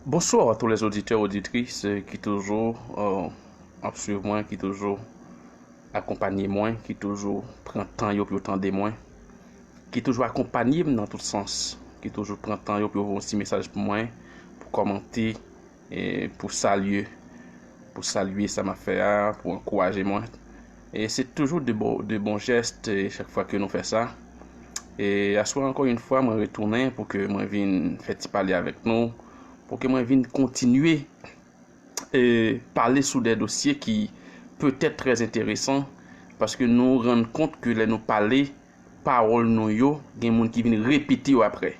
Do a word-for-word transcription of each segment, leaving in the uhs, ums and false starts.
Bonsoir à tous les auditeurs, auditrices euh, qui toujours euh, ap swiv mwen, ki toujou akonpanye mwen, ki toujou pran tan yo pou yo tande mwen, ki toujou akonpanye m nan tout sans, ki toujou pran tan yo pou yo voye yon ti mesaj pou mwen, pou kòmante, e pou salye, pou salye sa m ap fè a, pou ankouraje mwen. E se toujou de bon, de bon jès e chak fwa ke nou fè sa. E aswè ankò yon fwa, mwen retounen pou ke mwen vin fè ti pale avèk nou, pou ke mwen vin kontinye e pale sou de dosye ki petèt trè enteresan, paske nou rann kont ke lè nou pale, pawòl nou yo, gen moun ki vin repete yo apre.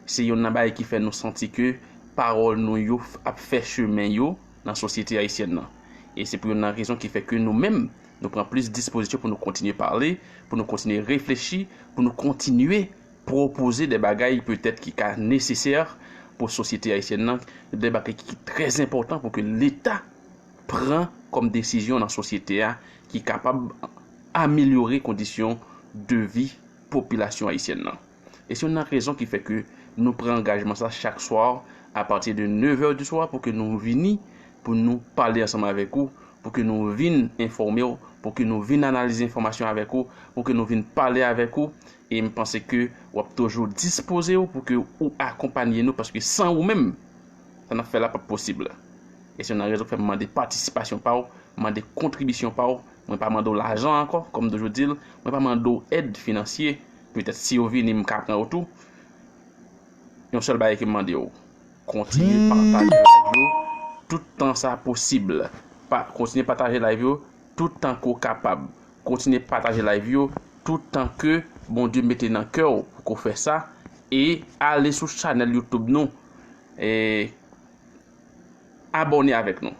Se youn nan bagay ki fè nou santi ke pawòl nou yo ap fè chemen yo nan sosyete ayisyèn nan. E se pou youn nan rezon ki fè ke nou menm, nou pran plis dispozisyon pou nou kontinye pale, pou nou kontinye reflechi, pou nou kontinye pwopoze de bagay petèt ki ka nesesè pou sosyete ayisyèn nan, de bagay ki trè enpòtan pou ke Leta pran kòm desizyon nan sosyete a ki kapab amelyore kondisyon de vi popilasyon ayisyèn nan. E se youn nan rezon ki fè ke nou pran angajman sa chak swa apati de nèf è di swa pou ke nou vini, pou nou pale ansanm avèk ou, pou ke nou vin enfòme w, pou ke nou vin analize enfòmasyon avèk ou, pou ke nou vin pale avèk ou. E m panse ke w ap toujou dispoze w pou ke ou akonpanye nou, paske san ou menm, sa n ap fè la p ap posib. E se youn nan rezon k fè m mande patisipasyon pa w, mande kontribisyon pa w. Mwen pa mande w lajan ankò, kòm m toujou di l, mwen pa mande w èd finansye. Petèt si yo vini, m ka pran yo tou. Yon sèl bagay ke m mande w, kontinye pataje live yo tout tan sa posib. Pa, kontinye pataje live yo tout tan ke w kapab. Kontinye pataje live yo tout tan ke Bondye mete nan kè w pou ke w fè sa. E ale sou chanèl YouTube nou. E abòne avèk nou.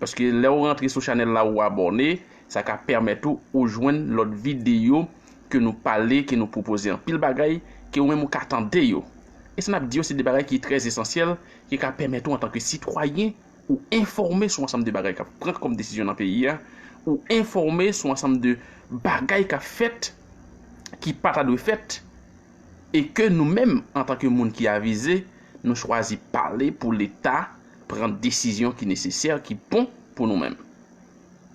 Paske lè w rantre sou chanèl la, ou abòne, sa ka pèmèt ou, ou jwenn lòt videyo ke nou pale, ke nou pwopoze anpil bagay, ke ou menm ou ka tande yo. E sa n ap di yo, se de bagay ki trè esansyèl, ki ka pèmèt ou antanke sitwayen, ou enfòme sou ansanm de bagay k ap pran kòm desizyon nan peyi a, ou enfòme sou ansanm de bagay k ap fèt, ki pa ta dwe fèt, e ke nou menm, antanke moun ki avize, nou chwazi pale pou Leta pran desizyon ki nesesè, ki bon pou nou menm.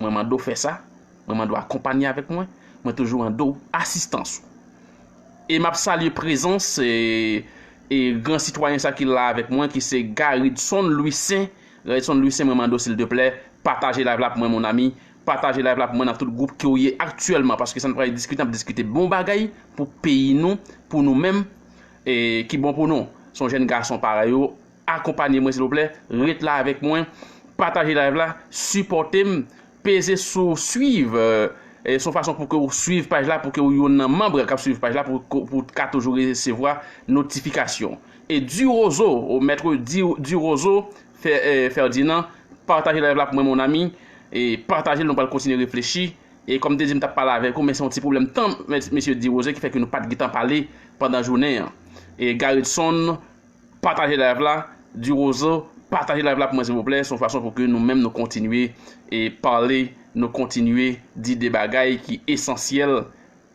Mwen mande w fè sa, mwen mande w akonpanye avèk mwen, mwen toujou mande w asistans ou. E m ap salye prezans e, e gran sitwayen sa ki la avèk mwen, ki se Garidson Louissaint. Garidson Louissaint, mwen mande w silteplè, pataje live la pou mwen, mon ami. Pataje live la pou mwen nan tout gwoup ke w ye aktyèlman, paske sa n pral diskite, n ap diskite bon bagay pou peyi nou, pou nou menm, e ki bon pou nou. Se yon jèn gason parèy ou, akonpanye mwen silvouplè, ret la avèk mwen, pataje live la, sipòte m, peze sou swiv, e se yon fason pou ke w swiv paj la, pou ke w youn nan manm k ap swiv paj la, pou, pou w ka toujou resevwa notifikasyon. E Di Rozo, o mèt Di, Di Rozo, Fè, e, Ferdinand, pataje live la pou mwen, mon ami, e pataje l, nou pral kontinye reflechi. E kòm m te di, m t ap pale avèk ou, men se yon ti pwoblèm tan, mes-, mesye Di Rozo, ki fè ke nou pa t gentan pale pandan jounen an. E Garidson, pataje live la, Di Rozo, pataje live la pou mwen, silvouplè. Se yon fason pou ke nou menm nou kontinye e pale, nou kontinye di de bagay ki esansyèl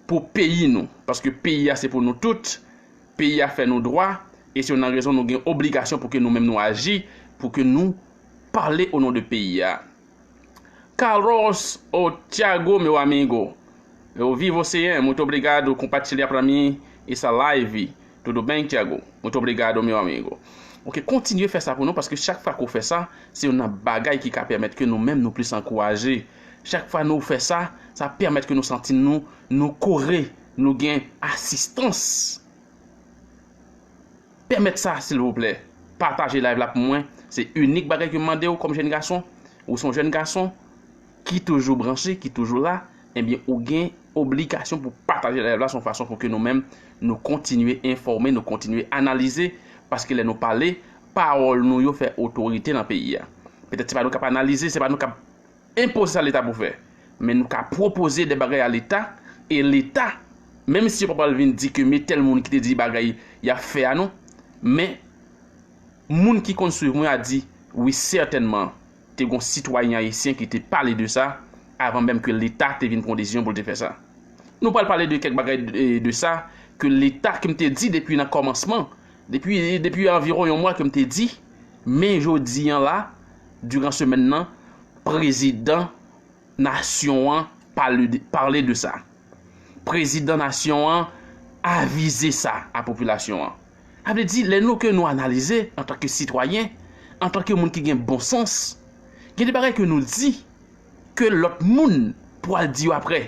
pou peyi nou. Paske peyi a se pou nou tout, peyi a fè nou dwa, e se youn nan rezon nou gen obligasyon pou ke nou menm nou aji, pou ke nou pale o non de peyi a. Carlos o Thiago, meu amigo. Eu vivo sem, muito obrigado, compartilhar pra mim essa live. Tudo bem, Thiago? Muito obrigado, meu amigo. Ok, kontinye fè sa pou nou, paske chak fwa ke w fè sa, se youn nan bagay ki ka pèmèt ke nou menm nou plis ankouraje. Chak fwa nou fè sa, sa pèmèt ke nou santi nou, nou kore, nou gen asistans. Pèmèt sa, silvouplè. Pataje live la pou mwen. Se inik bagay ke m mande w kòm jèn gason. Ou se yon jèn gason ki toujou branche, ki toujou la. Ebyen, ou gen obligasyon pou pataje live la. Se yon fason pou ke nou menm, nou kontinye enfòme, nou kontinye analize. Paske lè nou pale, pawòl nou yo fè otorite nan peyi a. Petèt se pa nou k ap analize, se pa nou k ap enpoze sa Leta pou fè. Men nou ka pwopoze de bagay a Leta, e Leta, menm si yo pa pral vin di ke men tèl moun ki te di bagay y ap fè a non, men moun ki konn swiv mwen a di, wi, sètènman, te gon sitwayen ayisyen ki te pale de sa, avan menm ke Leta te vin pran desizyon pou l te fè sa. Nou pral pale de kèk bagay de, de sa, ke Leta, ke m te di depi nan kòmansman, depi, depi anviwon yon mwa ke m te di, Men jodi an la, diran semèn nan, prezidan nasyon an pale de, pale de sa. Prezidan nasyon an avize sa a popilasyon an. Sa vle di, lè nou ke nou analize antanke sitwayen, antanke moun ki gen bon sans, gen de bagay ke nou di ke lòt moun pral di yo apre.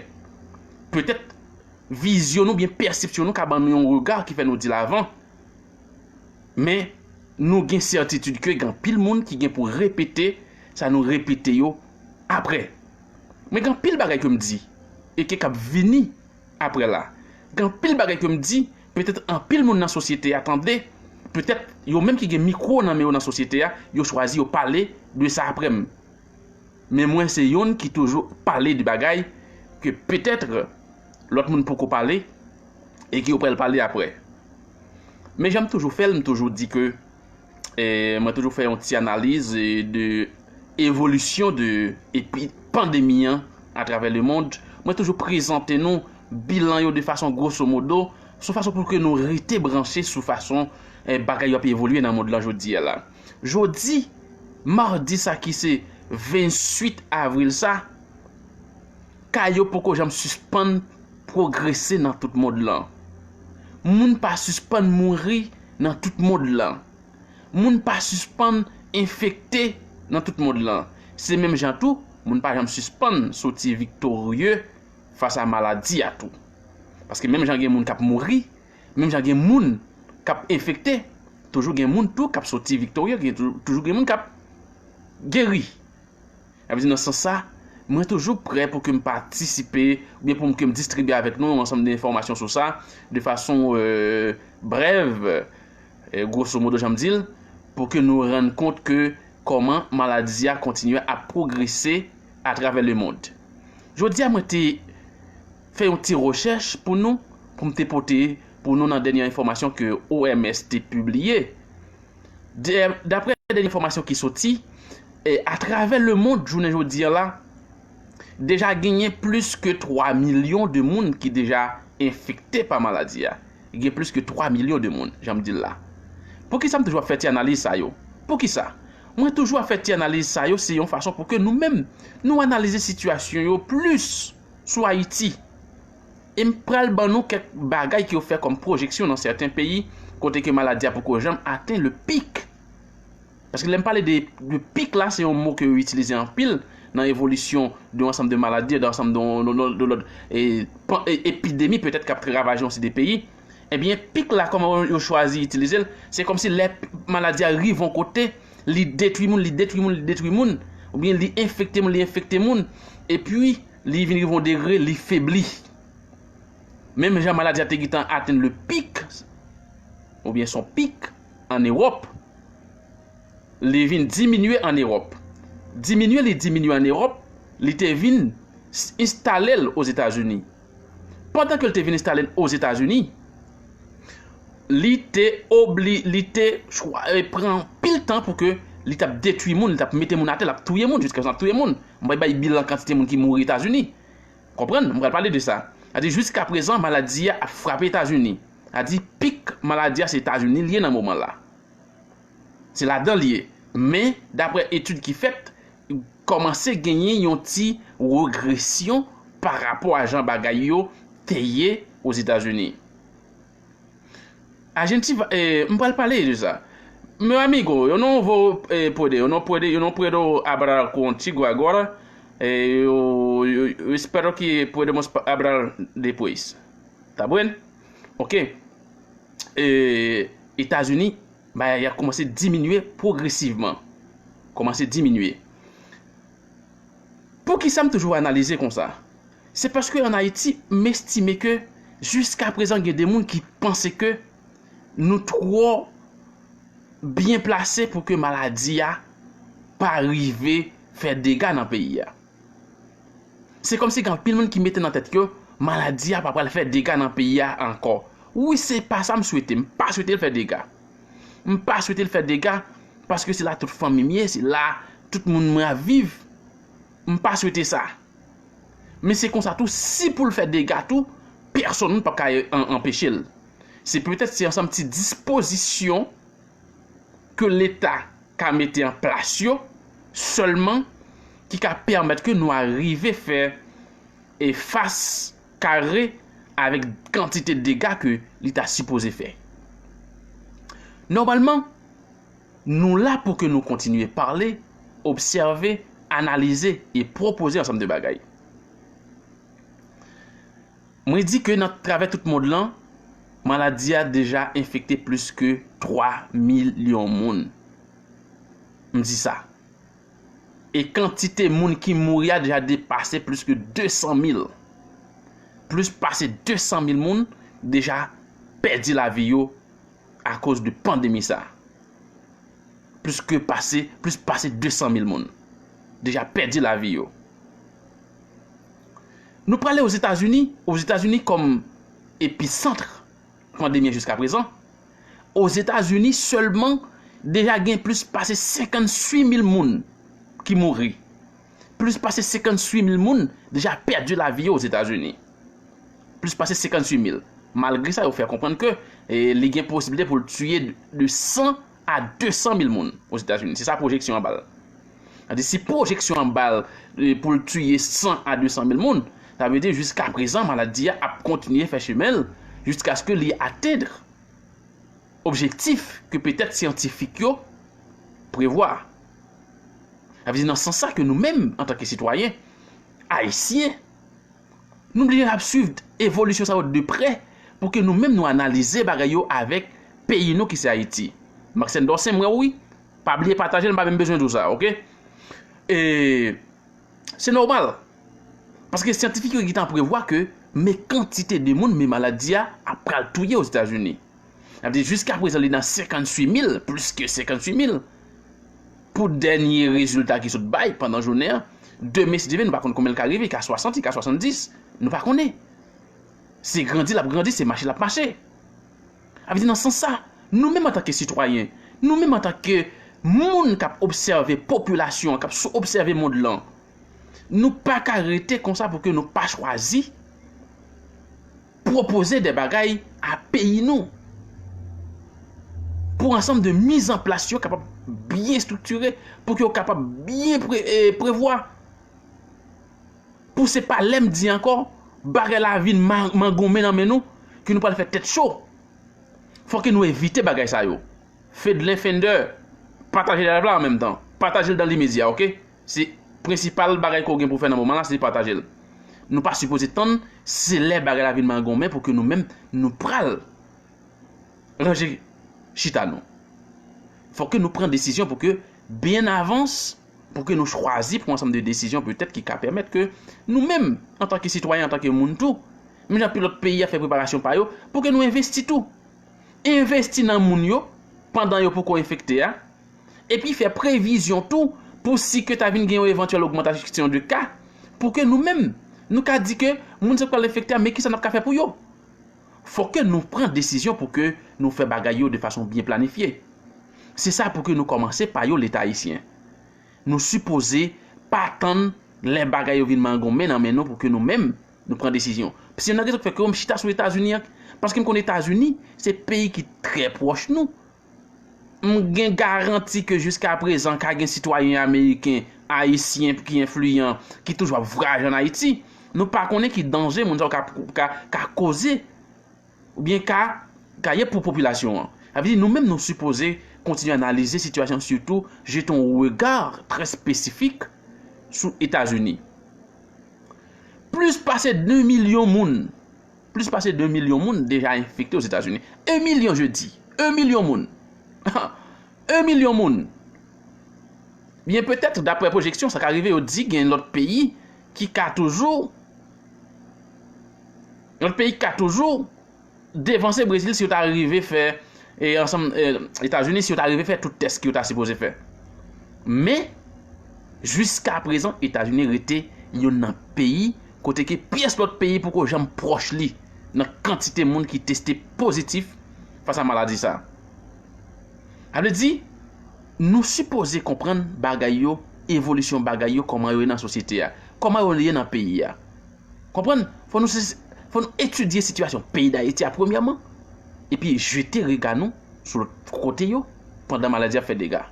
Petèt vizyon nou, byen pèsepsyon nou ka ban nou yon rega ki fè nou di l avan. Men, nou gen sètitid ke gen anpil moun ki gen pou repete sa nou repete yo apre. Men gen anpil bagay ke m di e ke k ap vini apre la. Gen anpil bagay ke m di, petèt anpil moun nan sosyete a tande, petèt yo menm ki gen mikwo nan men yo nan sosyete a, yo chwazi yo pale de sa apre m. Men mwen se youn ki toujou pale de bagay ke petèt lòt moun poko pale e ke yo pral pale apre. Men jan m toujou fè l, m toujou di ke, eh, mwen toujou fè yon ti analiz, eh, de evolisyon de epi pandemi an atravè lemond. Mwen toujou prezante nou bilan yo de fason grosso modo, sou fason pou ke nou rete branche sou fason, eh, bagay yo ap evolye nan mond lan jodi a la. Jodi, madi sa ki se vennuit avril sa, ka yo poko janm sispann pwogrese nan tout mond lan. Moun pa sispann mouri nan tout mond lan. Moun pa sispann enfekte nan tout mond lan. Se menm jan tou, moun pa janm sispann soti viktorye fas a maladi a tou. Paske menm jan gen moun k ap mouri, menm jan gen moun k ap enfekte, toujou gen moun tou k ap soti viktorye, gen toujou, toujou gen moun k ap geri. Sa vle di nan sans sa, mwen toujou prè pou ke m patisipe, oubyen pou ke m distribye avèk nou yon ansanm de enfòmasyon sou sa, de fason, euh, brèv, euh, grosso modo, jan m di l, pou ke nou rann kont ke kòman maladi a kontinye ap pwogrese atravè lemond. Jodi a, mwen te fè yon ti rechèch pou nou, pou m te pote pou nou nan dènye enfòmasyon ke O M S te pibliye. Dè-, daprè dènye enfòmasyon ki soti, e, atravè lemond, jounen jodi a la, deja genyen plis ke twa milyon de moun ki deja enfekte pa maladi a. Gen plis ke twa milyon de moun, jan m di l la. Poukisa m toujou ap fè ti analiz sa yo? Poukisa? Mwen toujou ap fè ti analiz sa yo, se yon fason pou ke nou menm, nou analize sitiyasyon yo plis sou Ayiti. E m pral ban nou kèk bagay ke yo fè kòm pwojeksyon nan sèten peyi, kote ke maladi a poko janm atenn le pik. Paske lè m pale de, de pik la, se yon mo ke yo itilize anpil nan evolisyon de yon ansanm de maladi, de yon ansanm de, de, de, de lòt, e, pan-, e, epidemi petèt k ap ravaje yon seri de peyi. Ebyen, pik la, kòman yo, yo chwazi itilize l, se kòmsi lè maladi a rive yon kote, li detwi moun, li detwi moun, li detwi moun, oubyen li enfekte moun, li enfekte moun, epi li vin rive yon degre, li febli. Menm jan maladi a te gentan atenn le pik, oubyen son pik, ann Ewòp, li vin diminye ann Ewòp. Diminye li diminye ann Ewòp, li te vin s-, enstale l Ozetazini. Pandan ke l te vin enstale l Ozetazini, li te obli-, li te chwa-, e, pran anpil tan pou ke li t ap detwi moun, li t ap mete moun atè, l ap touye moun, jiskaprezan l ap touye moun. M pral bay bilan kantite moun ki mouri Etazini. Konprann? M pral pale de sa. Sa di jiskaprezan, maladi a ap frape Etazini. Sa di pik maladi a se Etazini l ye nan moman la. Se ladan l ye. Men, daprè etid ki fèt, kòmanse genyen yon ti regresyon pa rapò a jan bagay yo te ye Ozetazini. A gente vai, eh, m pral pale de sa. Meu amigo, eu não vou, eh, poder, eu não poder, eu não puedo hablar contigo agora. Eh, eu, eu, eu espero que podemos pa-, hablar depois. Tá bom? Ok. Eh, Etazini, bagay a kòmanse diminye pwogresivman. Kòmanse diminye. Poukisa m toujou analize konsa? Se paske ann Ayiti, m estime ke jiskaprezan gen de moun ki panse ke nou twò byen plase pou ke maladi a pa rive fè dega nan peyi a. Se kòmsi gen anpil moun ki mete nan tèt yo, maladi a pa pral fè dega nan peyi a ankò. Wi, se pa sa m swete. M pa swete l fè dega. M pa swete l fè dega, paske se la tout fanmi m ye, se la tout moun mwen ap viv. M pa swete sa. Men se konsa tou, si pou l fè dega tou, pèsonn pa ka an-, anpeche l. Se petèt se ansanm ti dispozisyon ke Leta ka mete an plas yo sèlman ki ka pèmèt ke nou arive fè e fas kare avèk kantite dega ke li ta sipoze fè. Nòmalman, nou la pou ke nou kontinye pale, obsève, analize e pwopoze ansanm de bagay. Mwen di ke nan travè tout mond lan, maladi a deja enfekte plis ke twa milyon moun. M di sa. E kantite moun ki mouri a deja depase plis ke de san mil. Plis pase de san mil moun deja pèdi lavi yo akoz de pandemi sa. Plis ke pase, plis pase de san mil moun deja pèdi lavi yo. Nou prale Ozetazini, Ozetazini kòm episant pandemi an jiska prezan, Ozetazini sèlman deja gen plis pase senkanntuit mil moun ki mouri. Plis pase senkanntuit mil moun deja pèdi lavi yo Ozetazini. Plis pase senkanntuit mil. Malgre sa, yo fè konprann ke e, li gen posiblite pou l tiye de san a de san mil moun Ozetazini. Se sa pwojeksyon an ba l. Sa di, si pwojeksyon an ba l e, pou l tiye san a de san mil moun, sa vle di jiska prezan maladi a ap kontinye fè chemen l jiskaske li atenn objektif ke petèt syantifik yo prevwa. Sa vle di nan sans sa ke nou menm, antanke sitwayen ayisyen, nou oblije ap swiv evolisyon sa yo de prè pou ke nou menm nou analize bagay yo avèk peyi nou ki se Ayiti. Maxence Dorcin, m wè w wi. Pa bliye pataje l, m pa menm bezwen di w sa, oke? E se nòmal. Paske syantifik yo gentan prevwa ke men kantite de moun men maladi a ap pral touye Ozetazini. Sa vle di jiska prezan li nan senkanntuit mil, plis ke senkanntuit mil. Pou dènye rezilta ki sot bay pandan jounen an, demen si Dye vle, nou pa konn konbyen l ka rive, li ka swasant, li ka swasanndis, nou pa konnen. Se grandi l ap grandi, se mache l ap mache. Sa vle di nan sans sa, nou menm antanke sitwayen, nou menm antanke moun k ap obsève popilasyon an, k ap sou obsève mond lan, nou pa ka rete konsa pou ke nou pa chwazi pwopoze de bagay a peyi nou. Pou ansanm de mizanplas yo kapab byen estriktire, pou ke yo kapab byen pre, e, prevwa. Pou se pa lè m di ankò, bagay la vin ma, mangonmen nan men nou, ke nou pral fè tèt cho. Fò ke nou evite bagay sa yo. Fedlen Fender, pataje live la an menm tan. Pataje l dan limedya, oke? Se prensipal bagay ke w gen pou w fè nan moman la, se pataje l. Nou pa sipoze tann, se lè bagay la vin mangonmen pou ke nou menm, nou pral ranje chita nou. Fò ke nou pran desizyon pou ke byen avans, pou ke nou chwazi pran ansanm de desizyon petèt ki ka pèmèt ke nou menm, antanke sitwayen, antanke moun tou, menm jan pi lòt peyi ap fè preparasyon pa yo, pou ke nou envesti tou. Envesti nan moun yo pandan yo poko enfekte a, epi fè previzyon tou pou si ke ta vin gen yon evantyèl ogmantasyon de ka, pou ke nou menm, nou ka di ke moun sa k pral enfekte a, men kisa n ap ka fè pou yo. Fò ke nou pran desizyon pou ke nou fè bagay yo de fason byen planifye. Se sa pou ke nou kòmanse pa yo, Leta ayisyen. Nou sipoze pa tann lè bagay yo vin mangonmen nan men nou pou ke nou menm, nou pran desizyon. Se youn nan rezon k fè ke m chita sou Etazini an, paske m konn Etazini, se peyi ki trè pwòch nou. M gen garanti ke jiska prezan ka gen sitwayen ameriken, ayisyen ki enfliyan, ki toujou ap vwayaje ann Ayiti. Nou pa konnen ki danje moun sa yo ka, ka, ka koze, oubyen ka, ka ye pou popilasyon an. Sa vle di nou menm nou sipoze kontinye analize sitiyasyon, sitou jete yon rega trè espesifik sou Etazini. Plis pase de milyon moun, plis pase de milyon moun deja enfekte Ozetazini. En milyon, je di. En milyon moun. En milyon moun. Byen petèt, daprè pwojeksyon, sa ka rive, yo di gen lòt peyi ki ka toujou, lòt peyi ki ka toujou devanse Brezil si yo ta rive fè, e, ansanm, e, Etazini, si yo ta rive fè tout tès ke yo ta sipoze fè. Men, jiska prezan, Etazini rete youn nan peyi kote ke pyès lòt peyi poko janm pwòch li nan kantite moun ki teste pozitif fas a maladi sa. Sa vle di, nou sipoze konprann bagay yo, evolisyon bagay yo, kòman yo ye nan sosyete a, kòman yo ye nan peyi a. Konprann? Fò nou, fò nou etidye sitiyasyon peyi Dayiti a premyèman, epi jete rega nou sou lòt kote yo pandan maladi a ap fè dega.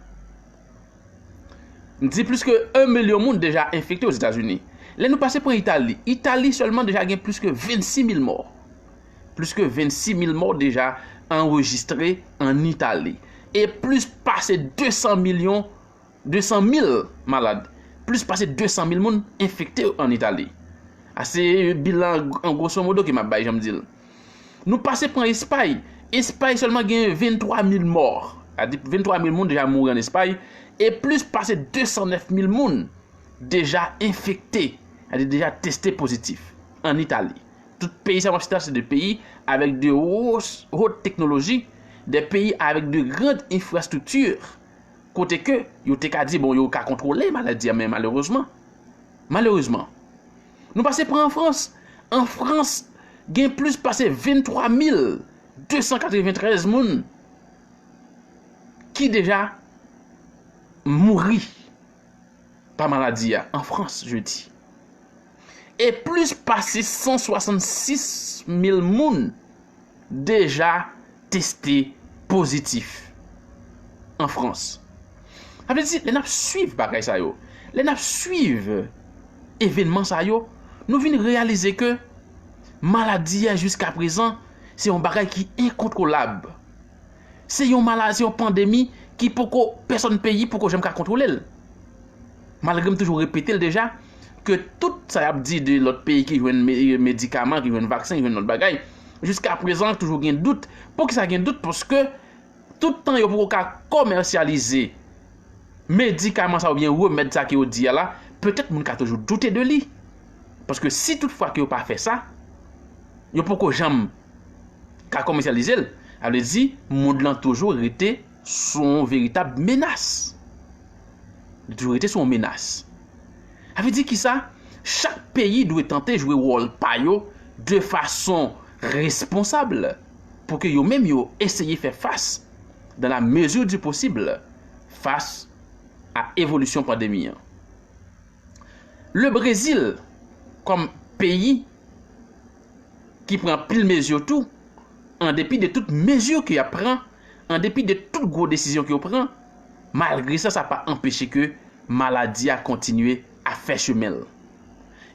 M di plis ke yon milyon moun deja enfekte Ozetazini. Lè nou pase pran Itali, Itali sèlman deja gen plis ke vennsis mil mò. Plis ke vennsis mil mò deja anrejistre ann Itali. E plis pase de san milyon, de san mil malad. Plis pase de san mil moun enfekte ann Itali. A, se bilan an gwoso modo ke m ap bay, jan m di l. Nou pase pran Espay. Espay sèlman gen venntwa mil mò. Sa di venntwa mil moun deja mouri ann Espay. E plis pase de san nèf mil moun deja enfekte, sa di deja teste pozitif ann Itali. Tout peyi sa m ap site la, se de peyi avèk de wo, wot teknoloji, de peyi avèk de grand enfrastrikti, kote ke yo te ka di, bon, yo ka kontwole maladi a, men malerezman, malerezman, nou pase pran an Frans. An Frans, gen plis pase venntwa mil de san katreventrèz moun ki deja mouri pa maladi a, an Frans, je dis. E plis pase san swasannsis mil moun deja teste pozitif an Frans. Sa vle di, lè n ap swiv bagay sa yo, lè n ap swiv evènman sa yo, nou vin reyalize ke maladi a jiska prezan, se yon bagay ki enkontwolab. Se yon maladi, se yon pandemi ki poko, pèsonn peyi poko janm ka kontwole l. Malgre m toujou repete l deja, ke tout sa y ap di de lòt peyi ki jwenn me-, medikaman, ki jwenn vaksen, ki jwenn lòt bagay, jiska prezan toujou gen dout. Poukisa gen dout? Paske tout tan yo poko ka kòmèsyalize medikaman sa oubyen remèd sa ke yo di a la, petèt moun ka toujou doute de li. Paske si tout fwa ke yo pa fè sa, yo poko janm ka kòmèsyalize l, sa vle di mond lan toujou rete sou yon veritab menas. Li toujou rete sou yon menas. Sa vle di kisa? Chak peyi dwe tante jwe wòl pa yo de fason responsab pou ke yo menm yo eseye fè fas, dans la mesure du possible, fas a evolisyon pandemi an. Le Brezil, kòm peyi ki pran anpil mezi tou, an depi de tout mezi ke y ap pran, an depi de tout gwo desizyon ke yo pran, malgre sa, sa pa anpeche ke maladi a kontinye ap fè chemen l.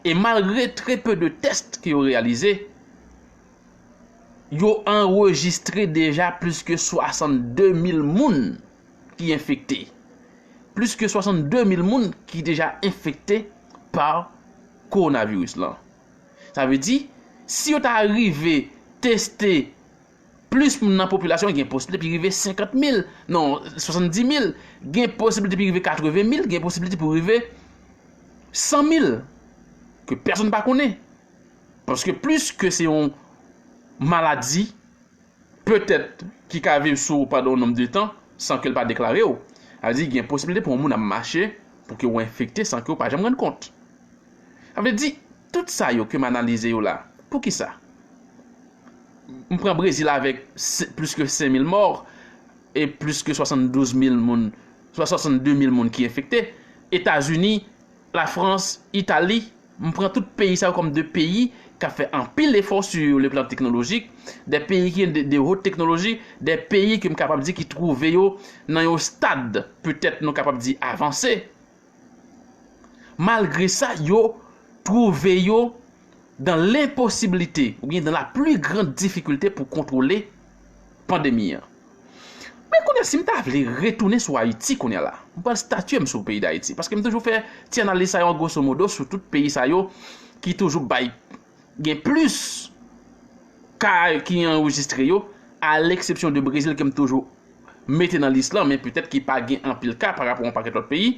E malgre trè pe de tès ke yo reyalize, yo anrejistre deja plis ke swasannde mil moun ki enfekte. Plis ke swasannde mil moun ki deja enfekte pa kowonaviris lan. Sa vle di, si yo ta rive teste plis moun nan popilasyon, gen posiblite pou rive senkant mil, non, swasanndis mil, gen posiblite pou rive katreven mil, gen posiblite pou rive san mil, ke pèsonn pa konnen. Paske plis ke se yon maladi, petèt, ki ka viv sou ou pandan yon nonb de tan, san ke l pa deklare w, sa vle di gen posiblite pou yon moun ap mache, pou ke w enfekte san ke w pa janm rann kont. Sa vle di, tout sa yo ke m analize yo la, poukisa? M pran Brezil avèk se-, plis ke senk mil mò e plis ke swasanndouz mil moun, swa swasannde mil moun ki enfekte. Etazini, Lafrans, Itali, m pran tout peyi sa yo kòm de peyi k ap fè anpil efò sur le plan technologique, de peyi ki gen de, de haute technologie, de peyi ke m kapab di ki twouve yo nan yon stad, petèt nou kapab di avanse. Malgre sa, yo twouve yo dans l'impossibilité, oubyen dans la plus grande difficulté pou kontwole pandemi an. Men kounye a, si m ta vle retounen sou Ayiti kounye a la, m pral statye m sou peyi Dayiti, paske m toujou fè ti analiz sa yo an gwoso modo sou tout peyi sa yo ki toujou bay, gen plis ka ki anrejistre yo, a leksepsyon de Brezil ke m toujou mete nan lis lan, men petèt ki pa gen anpil ka pa rapò a yon pakèt lòt peyi.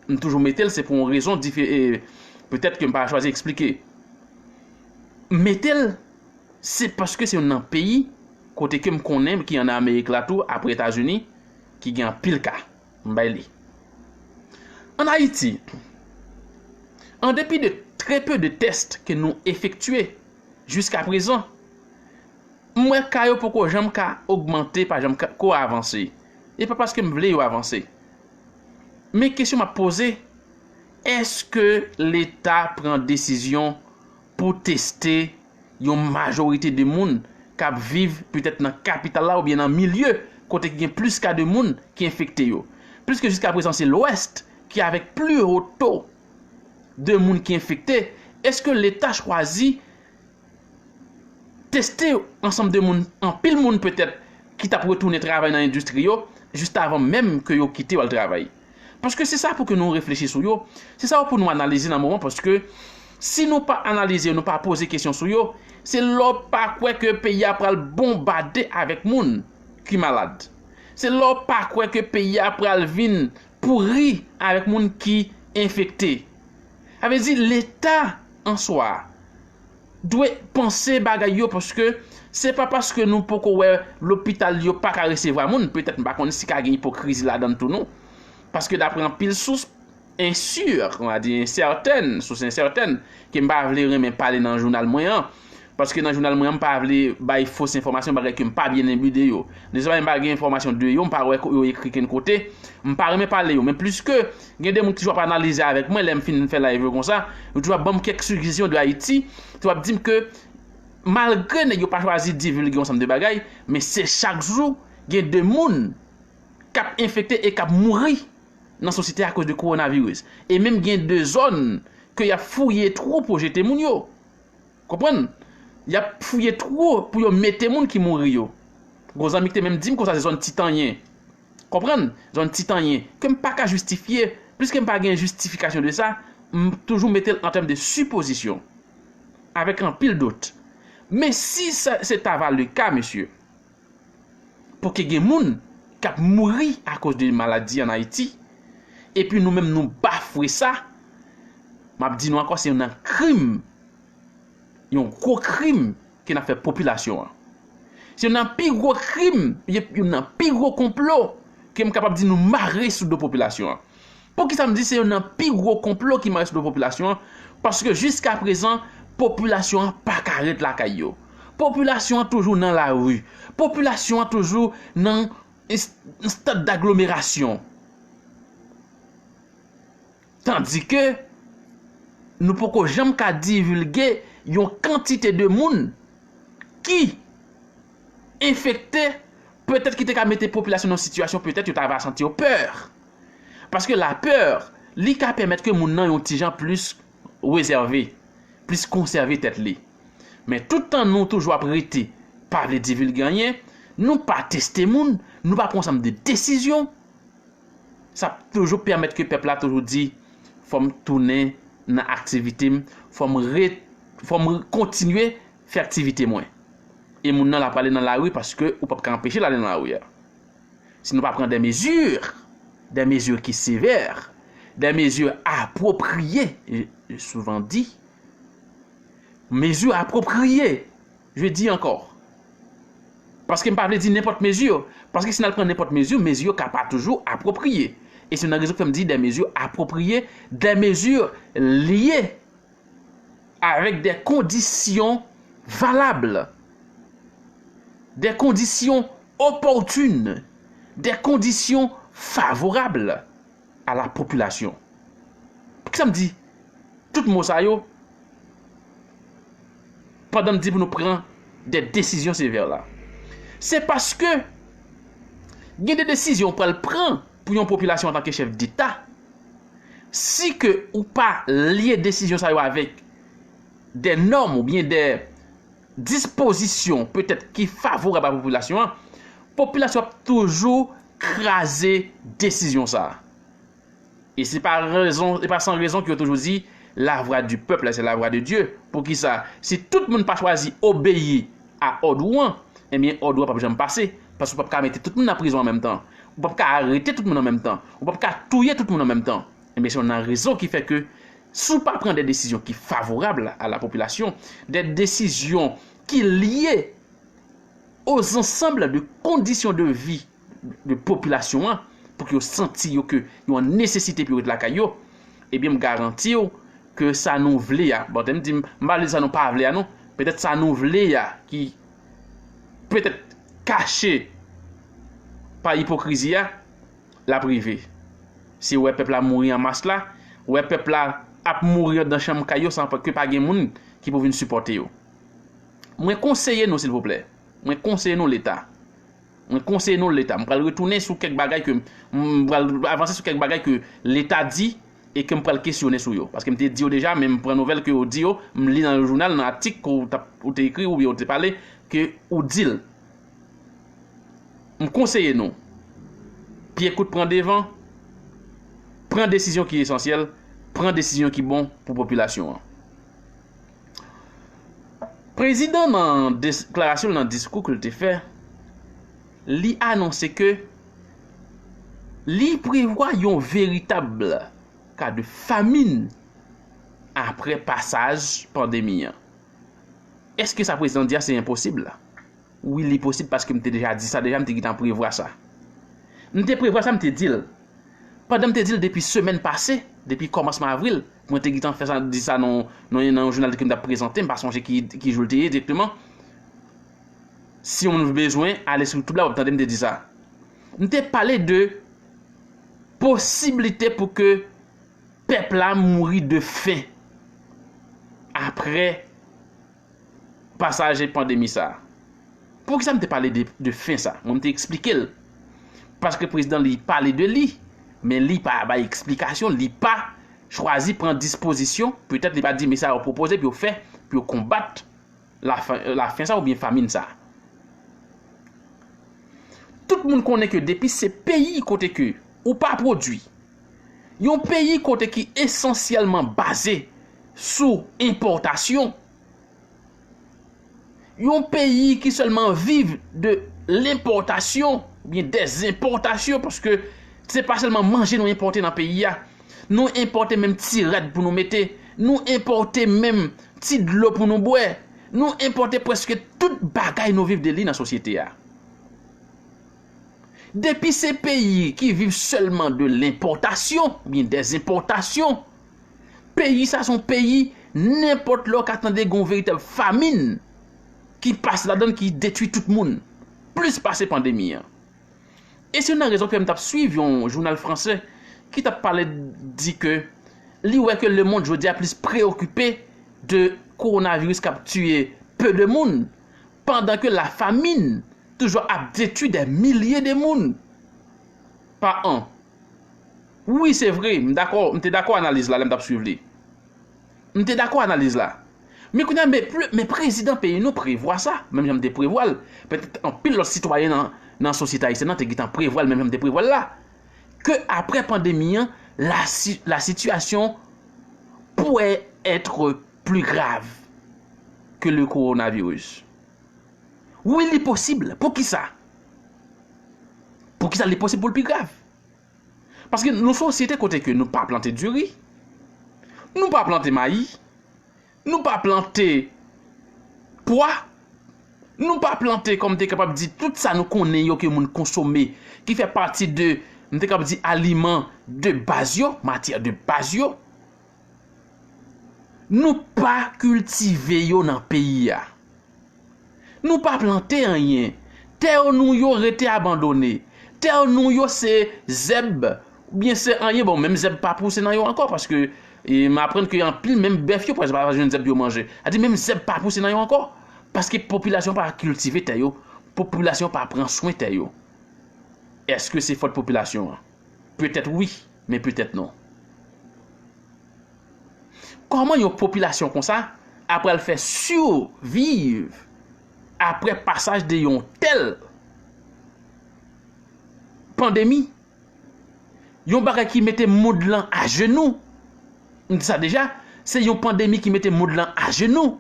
M toujou mete l, se pou yon rezon dife-, e, petèt ke m pa chwazi eksplike. M mete l, se paske se youn nan peyi kote ke m konnen ki ann Amerik la tou, apre Etazini, ki gen anpil ka. M bay li. Ann Ayiti, an depi de trè pe de tès ke nou efektye jiska prezan, m wè ka yo poko janm ka ogmante, pa janm ka, ko avanse. E pa paske m vle yo avanse. Men kesyon m ap poze, èske Leta pran desizyon pou teste yon majorite de moun k ap viv petèt nan kapital la oubyen nan milye kote ki gen plis ka de moun ki enfekte yo? Piske jiska prezan se Lwès ki avèk pli wo to de moun ki enfekte, èske Leta chwazi teste ansanm de moun, anpil moun petèt, ki t ap retounen travay nan endistri yo, jis avan menm ke yo kite yo al travay? Paske se sa pou ke nou reflechi sou yo, se sa pou nou analize nan moman, paske si nou pa analize yo, nou pa poze kesyon sou yo, se lè w pa kwè ke peyi a pral bonbade avèk moun ki malad. Se lè w pa kwè ke peyi a pral vin pouri avèk moun ki enfekte. Sa vle di, Leta an swa dwe panse bagay yo, paske se pa paske nou poko wè lopital yo pa ka resevwa moun, petèt m pa konn si ka gen ipokrizi ladan l tou non. Paske daprè anpil sous, ensir, on va dire ensètèn, sous ensètèn, ke m pa vle renmen pale nan jounal mwen an, paske nan jounal mwen an, m pa vle bay fos enfòmasyon, bagay ke m pa byen enbe de yo. Dezyèm, m pa gen enfòmasyon de yo, m pa wè yo ekri kenn kote, m pa renmen pale yo. Men pliske gen de moun ki toujou ap analize avèk mwen, lè m fin fè live yo konsa, yo toujou ap ban m kèk sijesyon de Ayiti, toujou ap di m ke malgre nèg yo pa chwazi divilge yon ansanm de bagay, men se chak jou gen de moun k ap enfekte e k ap mouri nan sosyete akoz de kowonaviris. E menm gen de zòn ke y ap fouye twou pou jete moun yo. Konprann? Y ap fouye twou pou yo mete moun ki mouri yo. Gon zanmi ki te menm di m konsa se zòn Titanyen. Konprann? Zòn Titanyen. Ke m pa ka jistifye, pliske m pa gen jistifikasyon de sa, m toujou mete l an tèm de sipozisyon. Avèk anpil dout. Men si sa, se ta va le ka, mesye, pou ke gen moun k ap mouri akoz de maladi an Ayiti, epi nou menm nou bafwe sa, m ap di nou ankò, se youn nan krim, yon gwo krim ke n ap fè popilasyon an. Se youn nan pi gwo krim, youn nan pi gwo konplo ke m kapab di nou mare sou do popilasyon an. Poukisa m di se youn nan pi gwo konplo ki mare sou do popilasyon an? Paske jiskaprezan, popilasyon an pa ka ret lakay yo. Popilasyon an toujou nan lari. Popilasyon an toujou nan estad daglomerasyon. Tandike nou poko janm ka divilge yon kantite de moun ki enfekte, petèt ki te ka mete popilasyon nan yon sitiyasyon petèt yo ta va santi yo pè. Paske lapè, li ka pèmèt ke moun nan yon ti jan plis rezève, plis konsève tèt li. Men tout tan nou toujou ap rete pa vle divilge anyen, nou pa teste moun, nou pa pran ansanm de desizyon, sa ap toujou pèmèt ke pèp la toujou di, fò m tounen nan aktivite m, fò m re, fò m kontinye fè aktivite mwen. E moun nan la prale nan lari paske ou p ap ka anpeche l ale nan lari a. Si nou pa pran des mesures, des mesures ki sevè, des mesures apwopriye, je, je souvan di, mezi apwopriye, je di ankò. Paske m pa vle di nenpòt mezi, paske si n al pran nenpòt mezi, mezi yo ka pa toujou apwopriye. E se nan rezon ki fè m di des mesures appropriées, des mesures liées avec des conditions valables, des conditions opportunes, des conditions favorables à la population. Poukisa m di tout mo sa yo pandan m di pou nou pran de desizyon sevè la? Se paske gen de desizyon ou pral pran pou yon popilasyon antanke chèf deta, si ke ou pa lye desizyon sa yo avèk de nòm oubyen de dispozisyon petèt ki favorab a popilasyon an, popilasyon ap toujou kraze desizyon sa a. E se pa rezon, e pa san rezon ke yo toujou di, la voix du peuple, c'est la voix de Dieu. Poukisa? Si tout moun pa chwazi obeyi a òd ou an, ebyen, òd ou an p ap janm pase, paske ou p ap ka mete tout moun nan prizon an menm tan. Ou p ap ka arete tout moun an menm tan. Ou p ap ka touye tout moun an menm tan. Ebyen, se youn nan rezon ki fè ke si w pa pran de desizyon ki favorab a la popilasyon, de desizyon ki lye aux ensembles de conditions de vie de popilasyon an, pou ke yo santi yo ke yo an nesesite pou yo ret lakay yo, ebyen, m garanti w ke sa nou vle a, bon, te m di, m pa vle di sa nou pa vle a, non, petèt sa nou vle a, ki petèt kache pa ipokrizi a, l ap rive. Si w wè pèp la mouri an mas la, w wè pèp la ap mouri anndan chanm kay yo san ke pa gen moun ki pou vin sipòte yo. Mwen konseye nou, silvouplè, mwen konseye nou, Leta, Mwen konseye nou Leta. M pral retounen sou kèk bagay ke m pral avanse sou kèk bagay ke Leta di e ke m pral kesyone sou yo. Paske m te di yo deja, men m pran nouvèl ke yo di yo, m li nan jounal, nan atik ke w t ap, ou te ekri oubyen ou te pale, ke ou di l. M konseye nou, pye kout pran devan, pran desizyon ki esansyèl, pran desizyon ki bon pou popilasyon an. Prezidan nan deklarasyon l, nan diskou ke l te fè, li anonse ke li prevwa yon veritab ka de famin apre pasaj pandemi an. Èske sa prezidan di a se enposib? Wi, li posib paske m te deja di sa deja, m te gentan prevwa sa. M te prevwa sa, m te di l. Pandan m te di l depi semèn pase, depi kòmansman avril, mwen te gentan fè sa, di sa nan, nan, nan yon jounal ke m t ap prezante, m pa sonje ki, ki jou l te ye direkteman. Si yon moun bezwen, ale sou YouTube la, w ap tande m te di sa. M te pale de posiblite pou ke pèp la mouri de fen apre pasaj pandemi sa a. Poukisa m te pale de, de fen sa? Mwen, m te eksplike l. Paske prezidan li pale de li, men li pa bay eksplikasyon, li pa chwazi pran dispozisyon, petèt li pa di, men sa yo pwopoze pou yo fè, pou yo konbat lafen, lafen sa oubyen famin sa. Tout moun konnen ke depi se peyi kote ke ou pa pwodui, yon peyi kote ki esansyèlman baze sou enpòtasyon, yon peyi ki sèlman viv de lenpòtasyon oubyen dèzenpòtasyon, paske se pa sèlman manje nou enpòte nan peyi a. Nou enpòte menm ti rad pou nou mete. Nou enpòte menm ti dlo pou nou bwè. Nou enpòte prèske tout bagay nou viv de li nan sosyete a. Depi se peyi ki viv sèlman de lenpòtasyon, oubyen dèzenpòtasyon, peyi sa se yon peyi, nenpòt lè w ka tande gen yon veritab famin ki pase ladan l, ki detwi tout moun, plis pase pandemi an. E se youn nan rezon ki fè m t ap swiv yon jounal fransè ki t ap pale, di ke li wè ke lemonn jodi a plis preyokipe de kowonaviris k ap tiye pe de moun, pandan ke lafamin toujou ap detwi dè milye de moun pa an. Wi, se vre, m dakò, m te dakò analiz la lè m t ap swiv li. M te dakò analiz la. Men kounye a, men, pre- men prezidan peyi nou prevwa sa, menm jan m te prevwa l. Petèt anpil lòt sitwayen nan, nan sosyete ayisyèn nan te gentan prevwa l, menm jan m te prevwa l la. Ke apre pandemi an, la, si- la situation pourrait être plus grave que le coronavirus. Wi, li posib. Poukisa? Poukisa li posib pou l pi grav? Paske nou se yon sosyete kote ke nou pa plante diri, nou pa plante mayi, nou pa plante pwa, nou pa plante, kòm m te kapab di, tout sa nou konnen yo ke moun konsome, ki fè pati de, m te kapab di, aliman de baz yo, matyè de baz yo. Nou pa kiltive yo nan peyi a. Nou pa plante anyen. Tè nou yo rete abandone. Tè nou yo se zèb, oubyen se anyen. Bon, menm zèb pa pouse nan yo ankò, paske, e, m aprann ke anpil, menm bèf yo, pa jwenn zèb yo manje. Sa di menm zèb pa pouse nan yo ankò, paske popilasyon pa kiltive tè yo, popilasyon pa pran swen tè yo. Èske se fòt popilasyon an? Petèt wi, men petèt non. Kòman yon popilasyon konsa ap pral fè siviv apre pasaj de yon tèl pandemi? Yon bagay ki mete mond lan ajenou. M di sa deja, se yon pandemi ki mete mond lan ajenou.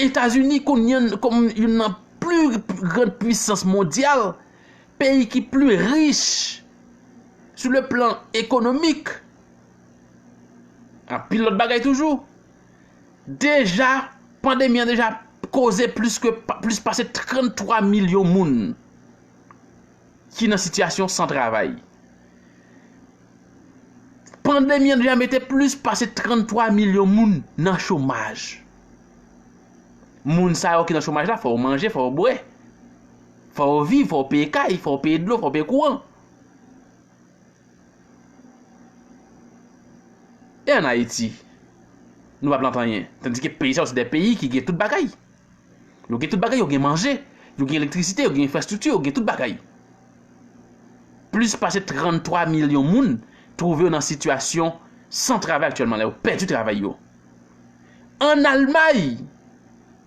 Etazini, kounye a, kòm youn nan pli gran pwisans mondyal, peyi ki pli rich sou le plan ekonomik, anpil lòt bagay toujou. Deja, pandemi an deja koze plis ke, plis pase tranntwa milyon moun ki nan sitiyasyon san travay. Pandemi an deja mete plis pase tranntwa milyon moun nan chomaj. Moun sa yo ki nan chomaj la, fò yo manje, fò yo bwè, fò yo viv, fò yo peye kay, fò yo peye dlo, fò yo peye kouran. E ann Ayiti, nou pa plante anyen. Tandike peyi sa yo se de peyi ki gen tout bagay. Yo gen tout bagay, yo gen manje. Yo gen elektrisite, yo gen enfrastrikti, yo gen tout bagay. Plis pase tranntwa milyon moun twouve yo nan sitiyasyon san travay aktyèlman la, yo pèdi travay yo. Ann Almay,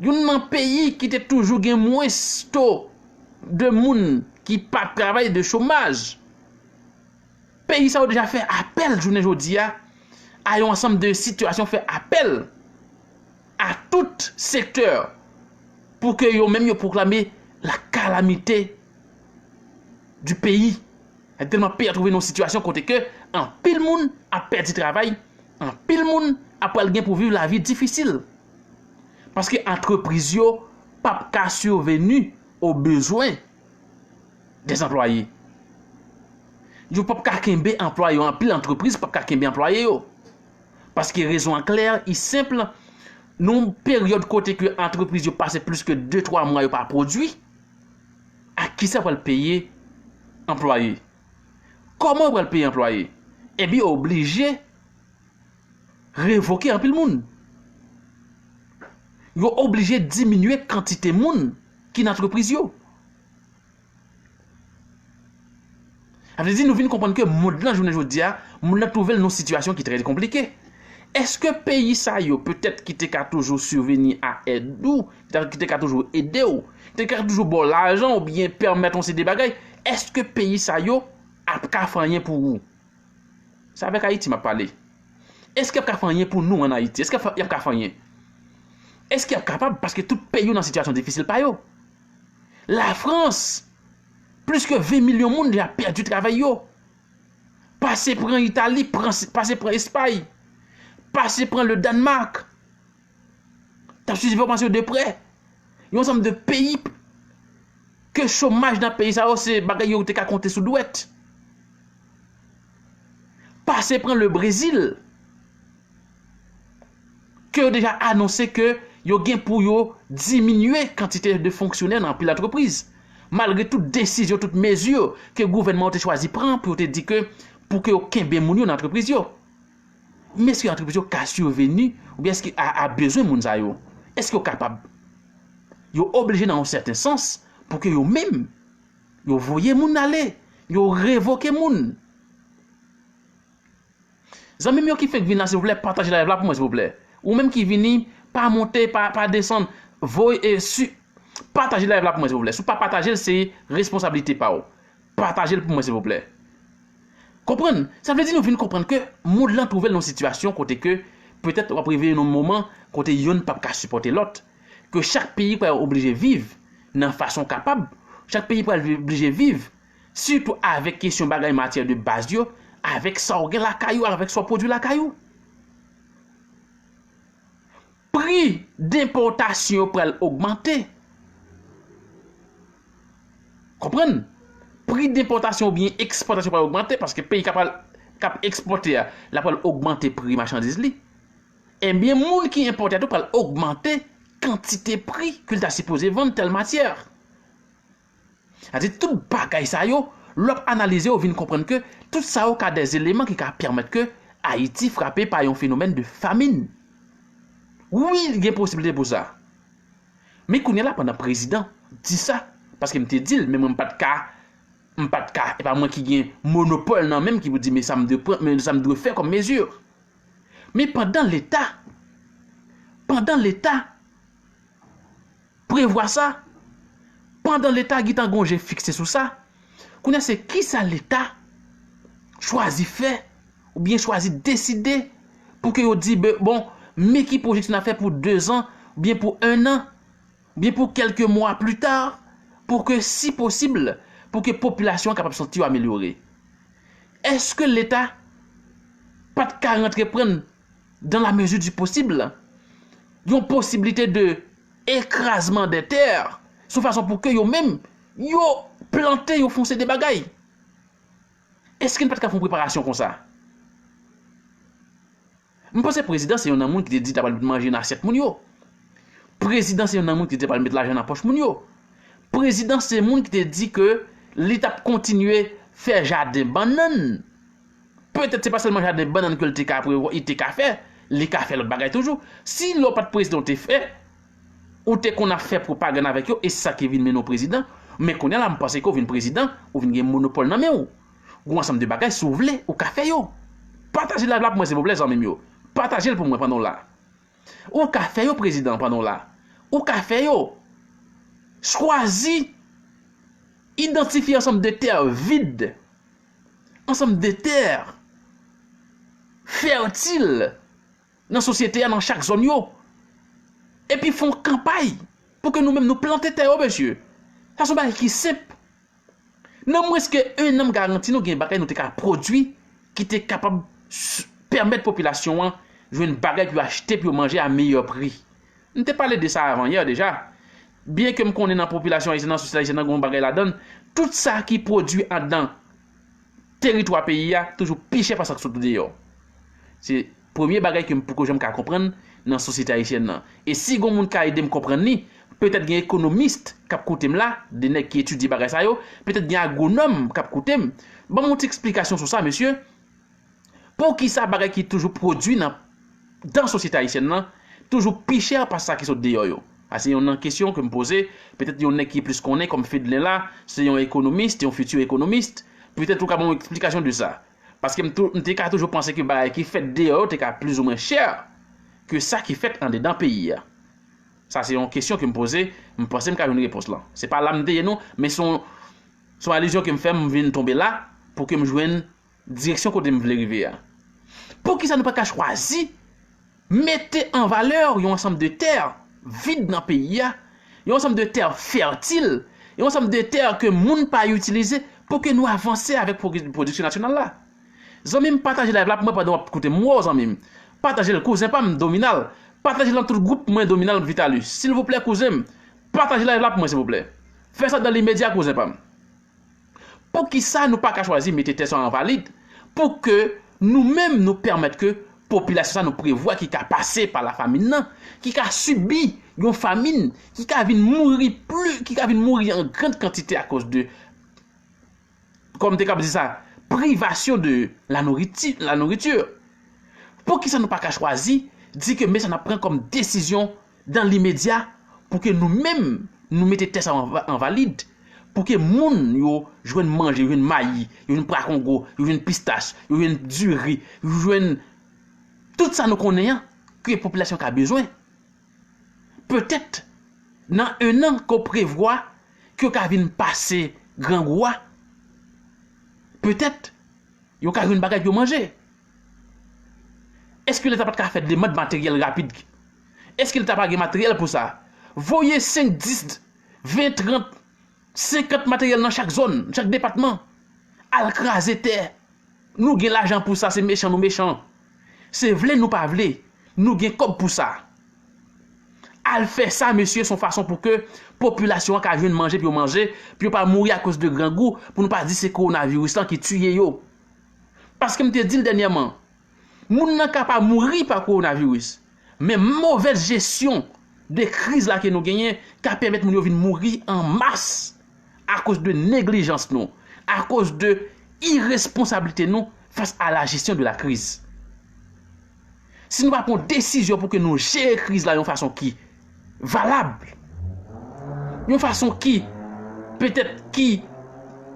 youn nan peyi ki te toujou gen mwens to de moun ki pa ap travay, de chomaj, peyi sa yo deja fè apèl jounen jodi a, a yon ansanm de sitiyasyon, fè apèl a tout sektè pou ke yo menm yo pwoklame la calamité du pays. Aktyèlman, peyi a twouve nan yon sitiyasyon kote ke anpil moun ap pèdi travay, anpil moun ap pral gen pou viv lavi difisil. Paske antrepriz yo p ap ka sibveni o bezwen dè anplwaye. Yo p ap ka kenbe anplwaye yo, anpil antrepriz p ap ka kenbe anplwaye yo. Paske rezon an klè, i senp, nan yon peryòd kote ke antrepriz yo pase plis ke de twa mwa yo pa pwodui, a kisa yo pral peye anplwaye? Kòman yo pral peye anplwaye? Ebyen, yo oblije revoke anpil moun. Yo oblije diminye kantite moun ki nan antrepriz yo. Sa vle di nou vin konprann ke mond lan jounen jodi a, mond lan twouve l nan yon sitiyasyon ki trè konplike. Èske peyi sa yo petèt ki te ka toujou sibveni a èd ou, ki te ka toujou ede w, ki te ka toujou ba w lajan oubyen pèmèt yon seri de bagay, èske peyi sa yo ap ka fè anyen pou ou? Se avèk Ayiti m ap pale. Èske y ap ka fè anyen pou nou ann Ayiti? Èske y ap ka fè anyen? Èske y ap kapab? Paske tout peyi yo nan sitiyasyon difisil pa yo. Lafrans, plis ke ven milyon moun deja pèdi travay yo. Pase pran Itali, pran, pase pran Espay, pase pran le Danemark. T ap swiv enfòmasyon de prè. Yon ansanm de peyi ke chomaj nan peyi sa yo se bagay yo te ka konte sou dwèt. Pase pran le Brezil, ke yo deja anonse ke yo gen pou yo diminye kantite de fonksyonè nan anpil antrepriz, malgre tout desizyon, tout mezi ke gouvènman an te chwazi pran pou yo te di ke, pou ke yo kenbe moun yo nan antrepriz yo. Men èske antrepriz yo ka sibveni, oubyen èske a, a bezwen moun sa yo? Èske yo kapab? Yo oblije nan yon sèten sans pou ke yo menm, yo voye moun ale, yo revoke moun. Zanmi m yo ki fenk vin la, silvouplè, pataje live la pou mwen, silvouplè. Ou menm ki vini, pa monte, pa, pa desann, voye, e, si, pataje live la pou mwen, silvouplè. Si w pa pataje l, se responsablite pa w. Pataje l pou mwen, silvouplè. Konprann? Sa vle di nou vin konprann ke mond lan twouve l nan yon sitiyasyon kote ke petèt w ap rive nan yon moman kote yonn p ap ka sipòte lòt. Ke chak peyi pral oblije viv nan fason kapab. Chak peyi pral oblije viv, sitou avèk kesyon bagay matyè de baz yo, avèk sa w gen lakay ou, avèk sa w pwodui lakay ou. Pri denpòtasyon yo pral ogmante. Konprann? Pri denpòtasyon oubyen ekspòtasyon pral ogmante, paske peyi k ap, k ap ekspòte a, l ap pral ogmante pri machandiz li. Ebyen, moun ki enpòte a tou pral ogmante kantite pri ke l ta sipoze vann tèl matyè. Sa di tout bagay sa yo, lè w ap analize, w vin konprann ke tout sa yo ka de eleman ki ka pèmèt ke Ayiti frape pa yon fenomèn de famin. Wi, gen posiblite pou sa. Men kounye a la, pandan prezidan di sa, paske m te di l, men mwen m pa t ka, m pa t ka, e pa mwen ki gen monopòl nan men m ki pou di, men sa m dwe pran, men sa m dwe fè kòm mezi. Men pandan Leta, pandan Leta prevwa sa, pandan Leta gentan gon je fikse sou sa, kounye a se kisa Leta chwazi fè, oubyen chwazi deside pou ke yo di, be, bon, men ki pwojeksyon n ap fè pou dezan, oubyen pou ennan, oubyen pou kèlke mwa pli ta, pou ke, si posib, pou ke popilasyon an kapab santi yo amelyore. Èske Leta pa t ka rantre pran, dans la mesure du possible, yon posiblite de ekrazman dè tè, sou fason pou ke yo menm, yo plante, yo fè yon seri de bagay? Èske n pa t ka fè yon preparasyon konsa? M panse prezidan se yon nan moun ki te di l t ap al met manje nan asyèt moun yo. Prezidan se yon nan moun ki te pral met lajan nan pòch moun yo. Prezidan se moun ki te di ke li t ap kontinye fè jaden bannann. Petèt se pa sèlman jaden bannann ke l te ka prevwa, li te ka fè, li ka fè lòt bagay toujou. Si lè w pa t prezidan w te fè, Ou te konn ap fè pwopagann avèk yo, e se sa ki vin mennen w prezidan. Men kounye a la, m panse ke w vin prezidan, ou vin gen monopòl nan men w. Gen yon ansanm de bagay, si w vle, ou ka fè yo. Pataje live la pou mwen, silvouplè, zanmi m yo. Pataje l pou mwen pandan w la. Ou ka fè yo, prezidan, pandan w la. Ou ka fè yo. Chwazi, idantifye ansanm de tè vid, ansanm de tè fètil nan sosyete a, nan chak zòn yo. Epi fè yon kanpay pou ke nou menm nou plante tè yo, mesye. Sa se yon bagay ki senp. Nan mwens ke en an, m garanti nou gen bagay nou te ka pwodui ki te kapab s- pèmèt popilasyon an jwenn bagay pou yo achte, pou yo manje a meyè pri. M te pale de sa avan yè deja. Byen ke m konnen nan popilasyon ayisyèn nan, sosyete ayisyèn nan, gen yon bagay ladan l, tout sa ki pwodui anndan teritwa peyi a toujou pi chè pase sa k sot deyò. Se premye bagay ke m poko janm ka konprann nan sosyete ayisyèn nan. E si gen moun ka ede m konprann li, petèt gen ekonomis k ap koute m la, de nèg ki etidye bagay sa yo, petèt gen agwonòm k ap koute m. Ban m yon ti eksplikasyon sou sa, mesye. Poukisa bagay ki toujou pwodui nan, dan sosyete ayisyèn nan toujou pi chè pase sa ki sot deyò yo? Sa se yon nan kesyon ke m poze. Petèt yon nèg ki plis konnen kòm Fedlen la, se yon ekonomis, se yon fiti ekonomis. Petèt ou ka ban yon eksplikasyon de sa. Paske m tou- m te ka toujou panse ke bagay ki fèt deyò yo te ka plizoumwen chè ke sa ki fèt andedan peyi a. Sa se yon kesyon ke m poze, m panse m ka jwenn repons lan. Se pa la m te ye non, men se yon, se yon alizyon ke m fè, m vin tonbe la pou ke m jwenn direksyon kote m vle rive a. Poukisa nou pa ka chwazi mete an valè yon ansanm de tè vid nan peyi a, yon ansanm de tè fètil, yon ansanm de tè ke moun pa itilize pou ke nou avanse avèk pwodui- pwodiksyon nasyonal la? Zanmi m, pataje live la pou mwen pandan w ap koute m. Wow, zanmi m. Pataje l, kouzen pa m, Dominal. Pataje l nan tout gwoup mwen, Dominal Vitalis. Silvouplè, kouzen m, pataje live la pou mwen, silvouplè. Fè sa dan limedya, kouzen pa m. Poukisa nou pa ka chwazi mete tè sa an valid pou ke nou menm nou pèmèt ke popilasyon sa nou prevwa ki ka pase pa lafamin nan, ki ka sibi yon famin, ki ka vin mouri pli, ki ka vin mouri an grann kantite akoz de, kòm te kab di sa, privasyon de la nouriti, la nouriti. Poukisa nou pa ka chwazi di ke men sa n ap pran kòm desizyon dan limedya pou ke nou menm nou mete tè sa an, an valid, pou ke moun yo jwenn manje, yo jwenn mayi, yo jwenn prakongo, yo jwenn pistach, yo jwenn diri, yo jwenn tout sa nou konnen an ke popilasyon ka bezwen. Petèt nan en an ke w prevwa ke yo ka vin pase grangou a, petèt yo ka jwenn bagay pou yo manje. Èske Leta pa t ka fè demann materyèl rapid? Èske Leta pa gen materyèl pou sa? Voye senk, dis, ven, trant, senkant materyèl nan chak zòn, chak depatman. Al kraze tè. Nou gen lajan pou sa, se mechan nou mechan. Se vle nou pa vle, nou gen kòb pou sa. Al fè sa, mesye, se yon fason pou ke popilasyon an ka jwenn manje pou yo manje, pou yo pa mouri akoz de grangou, pou nou pa di se kowonaviris lan ki tiye yo. Paske m te di l dènyèman, moun nan ka pa mouri pa kowonaviris, men movèz jesyon de kriz la ke nou genyen ka pèmèt moun yo vin mouri an mas akoz de neglijans nou, akoz de iresponsablite nou fas a la jesyon de la kriz. Si nou pa pran desizyon pou ke nou jere kriz la yon fason ki valab, yon fason ki petèt ki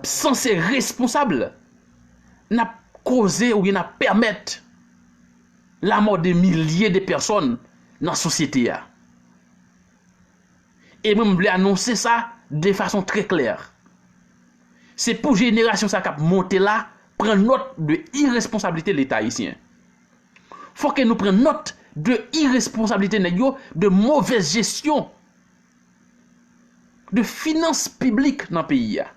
sanse responsab, n ap koze oubyen n ap pèmèt lanmò de milye de pèsòn nan sosyete a. E mwen, m vle anonse sa de fason trè klè. Se pou jenerasyon sa k ap monte la pran nòt de iresponsablite Leta ayisyen. Fò ke nou pran nòt de iresponsablite nèg yo, de movèz jesyon de finans piblik nan peyi a.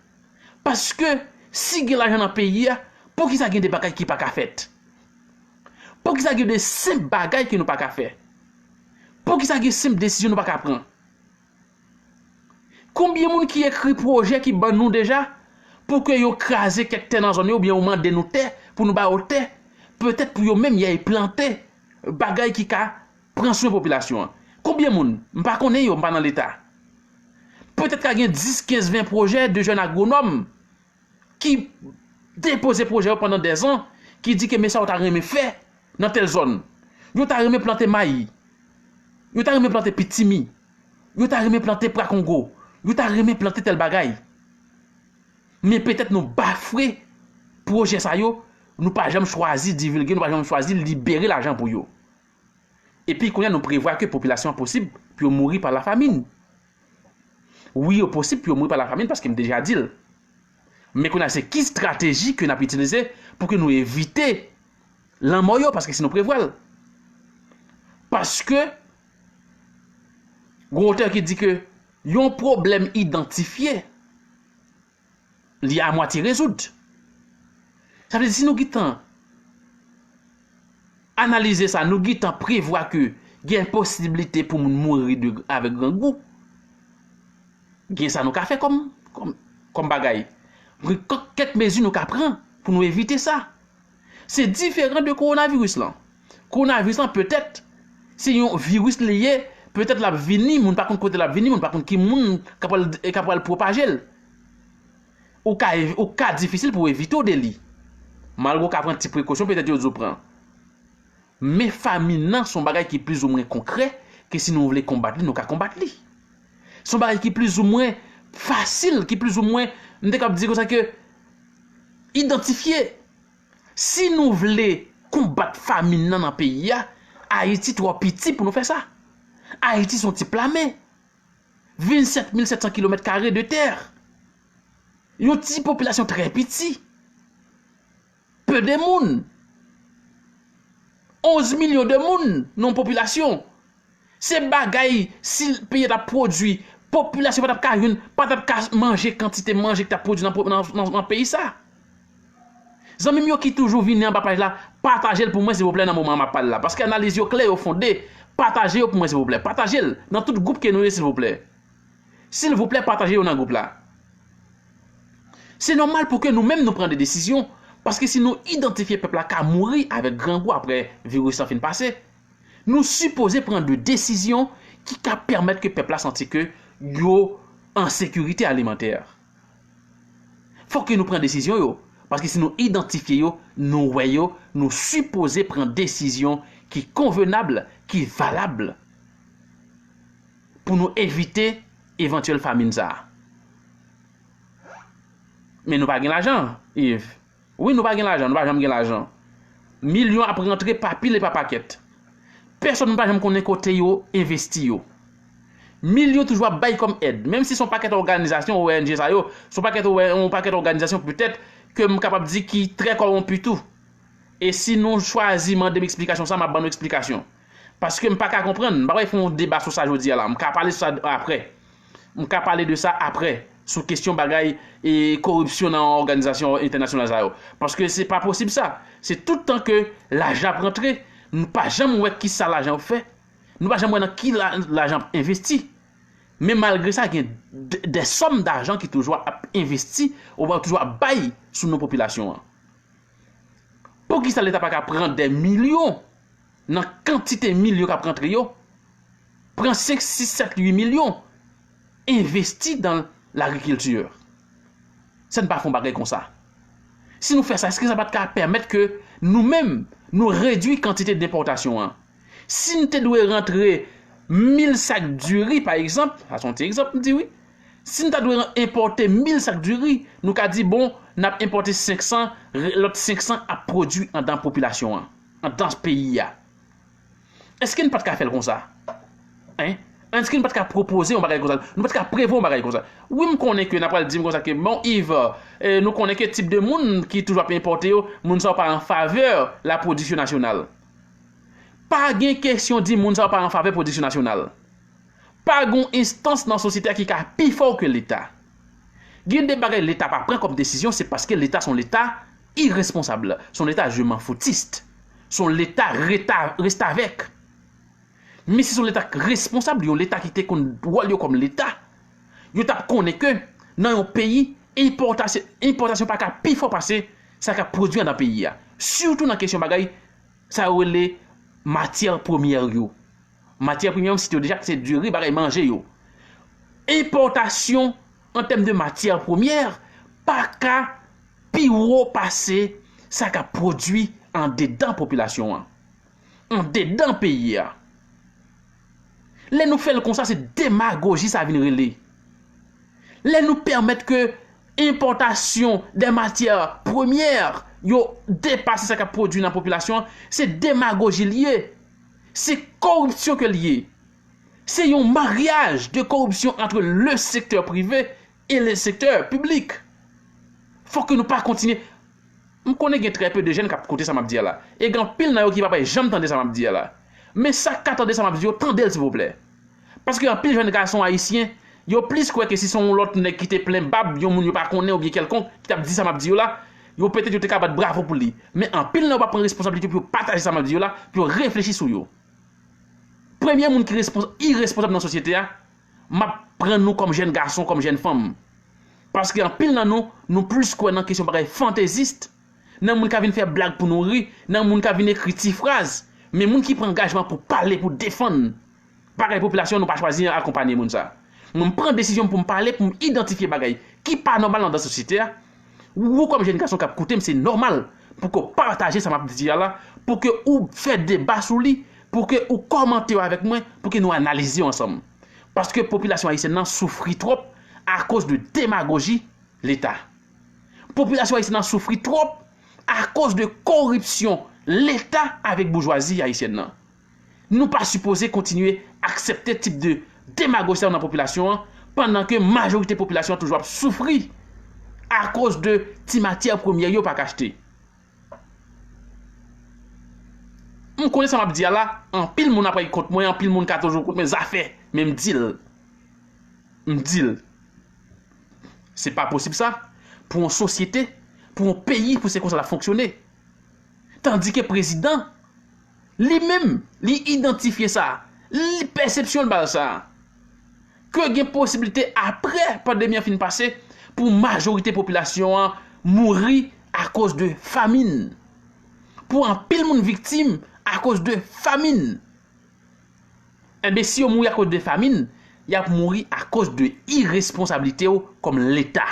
Paske si gen lajan nan peyi a, poukisa gen de bagay ki pa ka fèt? Poukisa gen de senp bagay ke nou pa ka fè? Poukisa gen senp desizyon nou pa ka pran? Konbyen moun ki ekri pwojè ki ban nou deja pou ke yo kraze kèk tè nan zòn yo, oubyen yo mande nou tè pou nou ba yo tè, petèt pou yo menm y al plante bagay ki ka pran swen popilasyon an? Konbyen moun? M pa konnen yo, m pa nan Leta. Petèt ka gen dis, kenz, ven pwojè de jèn agwonòm ki depoze pwojè yo pandan dèzan, ki di ke men sa yo ta renmen fè nan tèl zòn. Yo ta renmen plante mayi. Yo ta renmen plante pitimi. Yo ta renmen plante pra Kongo. Yo ta renmen plante tèl bagay. Men petèt nou bafwe pwojè sa yo, nou pa janm chwazi divilge, nou pa janm chwazi libere lajan pou yo. Epi kounye a nou prevwa ke popilasyon an posib pou yo mouri pa lafamin. Wi, yo posib pou yo mouri pa lafamin paske m deja di l. Men kounye a se ki estrateji ke n ap itilize pou ke nou evite lanmò yo, paske si nou prevwa l. Paske gon otè ki di ke yon pwoblèm idantifye, li amwatye rezoud. Sa vle di si nou gentan analize sa, nou gentan prevwa ke gen posiblite pou moun mouri de, avèk grangou, gen sa nou ka fè kòm, kòm, kòm bagay. Gen kèk mezi nou ka pran pou nou evite sa. Se diferan de kowonaviris lan. Kowonaviris lan, petèt, se yon viris li ye, petèt l ap vini, moun pa konn kote l ap vini, moun pa konn ki moun k ap pral, k ap pral pwopaje l. Ou ka, ou ka difisil pou w evite w de li. Malgre w ka pran ti prekosyon, petèt yo di w pran. Men famin nan se yon bagay ki plizoumwen konkrè, ke si nou vle konbat li, nou ka konbat li. Se yon bagay ki plizoumwen fasil, ki plizoumwen, m te kab di konsa ke idantifye. Si nou vle konbat famin nan nan peyi a, Ayiti twò piti pou nou fè sa. Ayiti se yon ti pla men. Vennsèt mil sèt san kilomèt kare de tè. Yon ti popilasyon trè piti. Pe de moun. Onz milyon de moun nan yon popilasyon. Se bagay, si peyi a t ap pwodui, popilasyon pa t ap ka jwenn, pa t ap ka manje kantite manje ki t ap pwodui nan, nan, nan, nan peyi sa. Zanmi m yo ki toujou vini anba paj la, pataje l pou mwen silvouplè nan moman m ap pale la. Paske analiz yo klè, yo fonde. Pataje yo pou mwen silvouplè. Pataje l nan tout gwoup ke nou ye silvouplè. Silvouplè, pataje yo nan gwoup la. Se nòmal pou ke nou menm nou pran de desizyon, paske si nou idantifye pèp la ka mouri avèk grangou apre viris lan fin pase, nou sipoze pran de desizyon ki ka pèmèt ke pèp la santi ke yo an sekirite alimantè. Fòk ke nou pran desizyon yo, paske si nou idantifye yo, nou wè yo, nou sipoze pran desizyon ki konvenab, ki valab pou nou evite evantyèl famin sa a. Men nou pa gen lajan, Yves. Wi, nou pa gen lajan, nou pa janm gen lajan. Milyon ap rantre pa pil e pa pakèt. Pèsonn pa janm konnen kote yo envesti yo. Milyon toujou ap bay kòm èd. Menm si se yon pakèt òganizasyon, O N G sa yo, se yon pakèt, yon pakèt òganizasyon petèt ke m kapab di ki trè kòwonpi tou. E si nou chwazi mande m eksplikasyon sa, m ap ban nou eksplikasyon. Paske m pa ka konprann, m pa pral fè yon deba sou sa jodi a la. M ka pale sou sa apre. M ka pale de sa apre, sou kesyon bagay e koripsyon nan òganizasyon entènasyonal sa yo. Paske se pa posib sa. Se tout tan ke lajan ap rantre, nou pa janm wè kisa lajan yo fè. Nou pa janm wè nan ki la, lajan ap envesti. Men malgre sa, gen de, de sòm dajan ki toujou ap envesti, oubyen toujou ap bay sou non popilasyon an. Poukisa Leta pa ka pran de milyon nan kantite milyon k ap rantre yo? Pran senk, sis, sèt, uit milyon, envesti dan lagrikilti. Sa n pa fè yon bagay konsa. Si nou fè sa, èske sa pa t ka pèmèt ke nou menm, nou redui kantite denpòtasyon an? Si n te dwe rantre mil sak diri, pa egzanp, sa se yon ti egzanp m di wi, si n ta dwe enpòte mil sak diri, nou ka di, bon, n ap enpòte senk san, re-, lòt senk san ap pwodui anndan popilasyon an, anndan peyi a. Èske n pa t ka fè l konsa? Hein? Èske n pa t ka pwopoze yon bagay konsa? Nou pa t ka prevwa yon bagay konsa? Wi, m konnen ke n ap pral di m konsa ke, bon, Yves, eh, nou konnen ke tip de moun ki toujou ap enpòte yo, moun sa yo pa an favè lapwodiksyon nasyonal. Pa gen kesyon di moun sa yo pa an favè pwodiksyon nasyonal. Pa gen yon enstans nan sosyete a ki ka pi fò ke Leta. Gen de bagay Leta pa pran kòm desizyon, se paske Leta se yon Leta iresponsab. Se yon Leta je m'en foutiste. Se yon Leta reta, restavèk. Men si se yon Leta responsab, yon Leta ki te konn wòl yo kòm Leta, yo t ap konnen ke nan yon peyi, enpòtasyon, enpòtasyon pa ka pi fò pase sa k ap pwodui anndan peyi a. Sitou nan kesyon bagay sa yo rele matyè premyè yo. Matyè premyè, m site yo deja, se diri, bagay manje yo. Enpòtasyon an tèm de matyè premyè pa ka pi wo pase sa k ap pwodui andedan popilasyon an, andedan peyi a. Lè nou fè l konsa, se demagoji sa vin rele. Lè nou pèmèt ke enpòtasyon de matyè premyè yo depase sa k ap pwodui nan popilasyon an, se demagoji l ye. Se koripsyon ke l ye. Se yon maryaj de koripsyon ant le sektè prive e le sektè piblik. Fòk ke nou pa kontinye. M konnen gen trè pe de jèn k ap koute sa m ap di a la. E gen anpil nan yo ki pa pral janm tande sa m ap di a la. Men sa k ka tande sa m ap di yo, tande l silvouplè. Paske anpil jèn gason ayisyen, yo plis kwè ke si se yon lòt nèg ki te plen bab, yon moun yo pa konnen oubyen kèlkonk, ki t ap di sa m ap di yo la, yo petèt yo te ka bat bravo pou li. Men anpil nan yo pa pran responsablite pou yo pataje sa m ap di yo la, pou yo reflechi sou yo. Premye moun ki respons-, iresponsab nan sosyete a, m ap pran nou kòm jèn gason, kòm jèn fanm. Paske anpil nan nou, nou plis kwè nan kesyon bagay fantezis, nan moun ka vin fè blag pou nou ri, nan moun ka vin ekri ti fraz. Men moun ki pran angajman pou pale, pou defann bagay popilasyon, nou pa chwazi akonpanye moun sa. Mwen, m pran desizyon pou m pale, pou m idantifye bagay ki pa nòmal anndan sosyete a. Ou, kòm jèn gason k ap koute m, se nòmal pou ke w pataje sa m ap di a la, pou ke ou fè deba sou li, pou ke ou kòmante yo avèk mwen, pou ke nou analize yo ansanm. Paske popilasyon ayisyèn nan soufri twòp akoz de demagoji Leta. Popilasyon ayisyèn nan soufri twòp akoz de koripsyon Leta avèk boujwazi ayisyèn nan. Nou pa sipoze kontinye aksepte tip de demagoji sa yo nan popilasyon an, pandan ke majorite popilasyon an toujou ap soufri akoz de ti matyè premyè yo pa ka achte. M konnen sa m ap di a la, anpil moun ap pran kont mwen, anpil moun ka toujou kont mwen, zafè, men m di l. M di l. Se pa posib sa. Pou yon sosyete, pou yon peyi, pou se konsa l ap fonksyone. Tandike prezidan, li menm, li idantifye sa, li pèsepsyon l ba l sa. Ke gen posiblite apre pandemi an fin pase, pou majorite popilasyon an mouri akoz de famin. Pou anpil moun viktim akoz de famin. Enben, si yo mouri akoz de famin, y ap mouri akoz de iresponsablite w kòm Leta.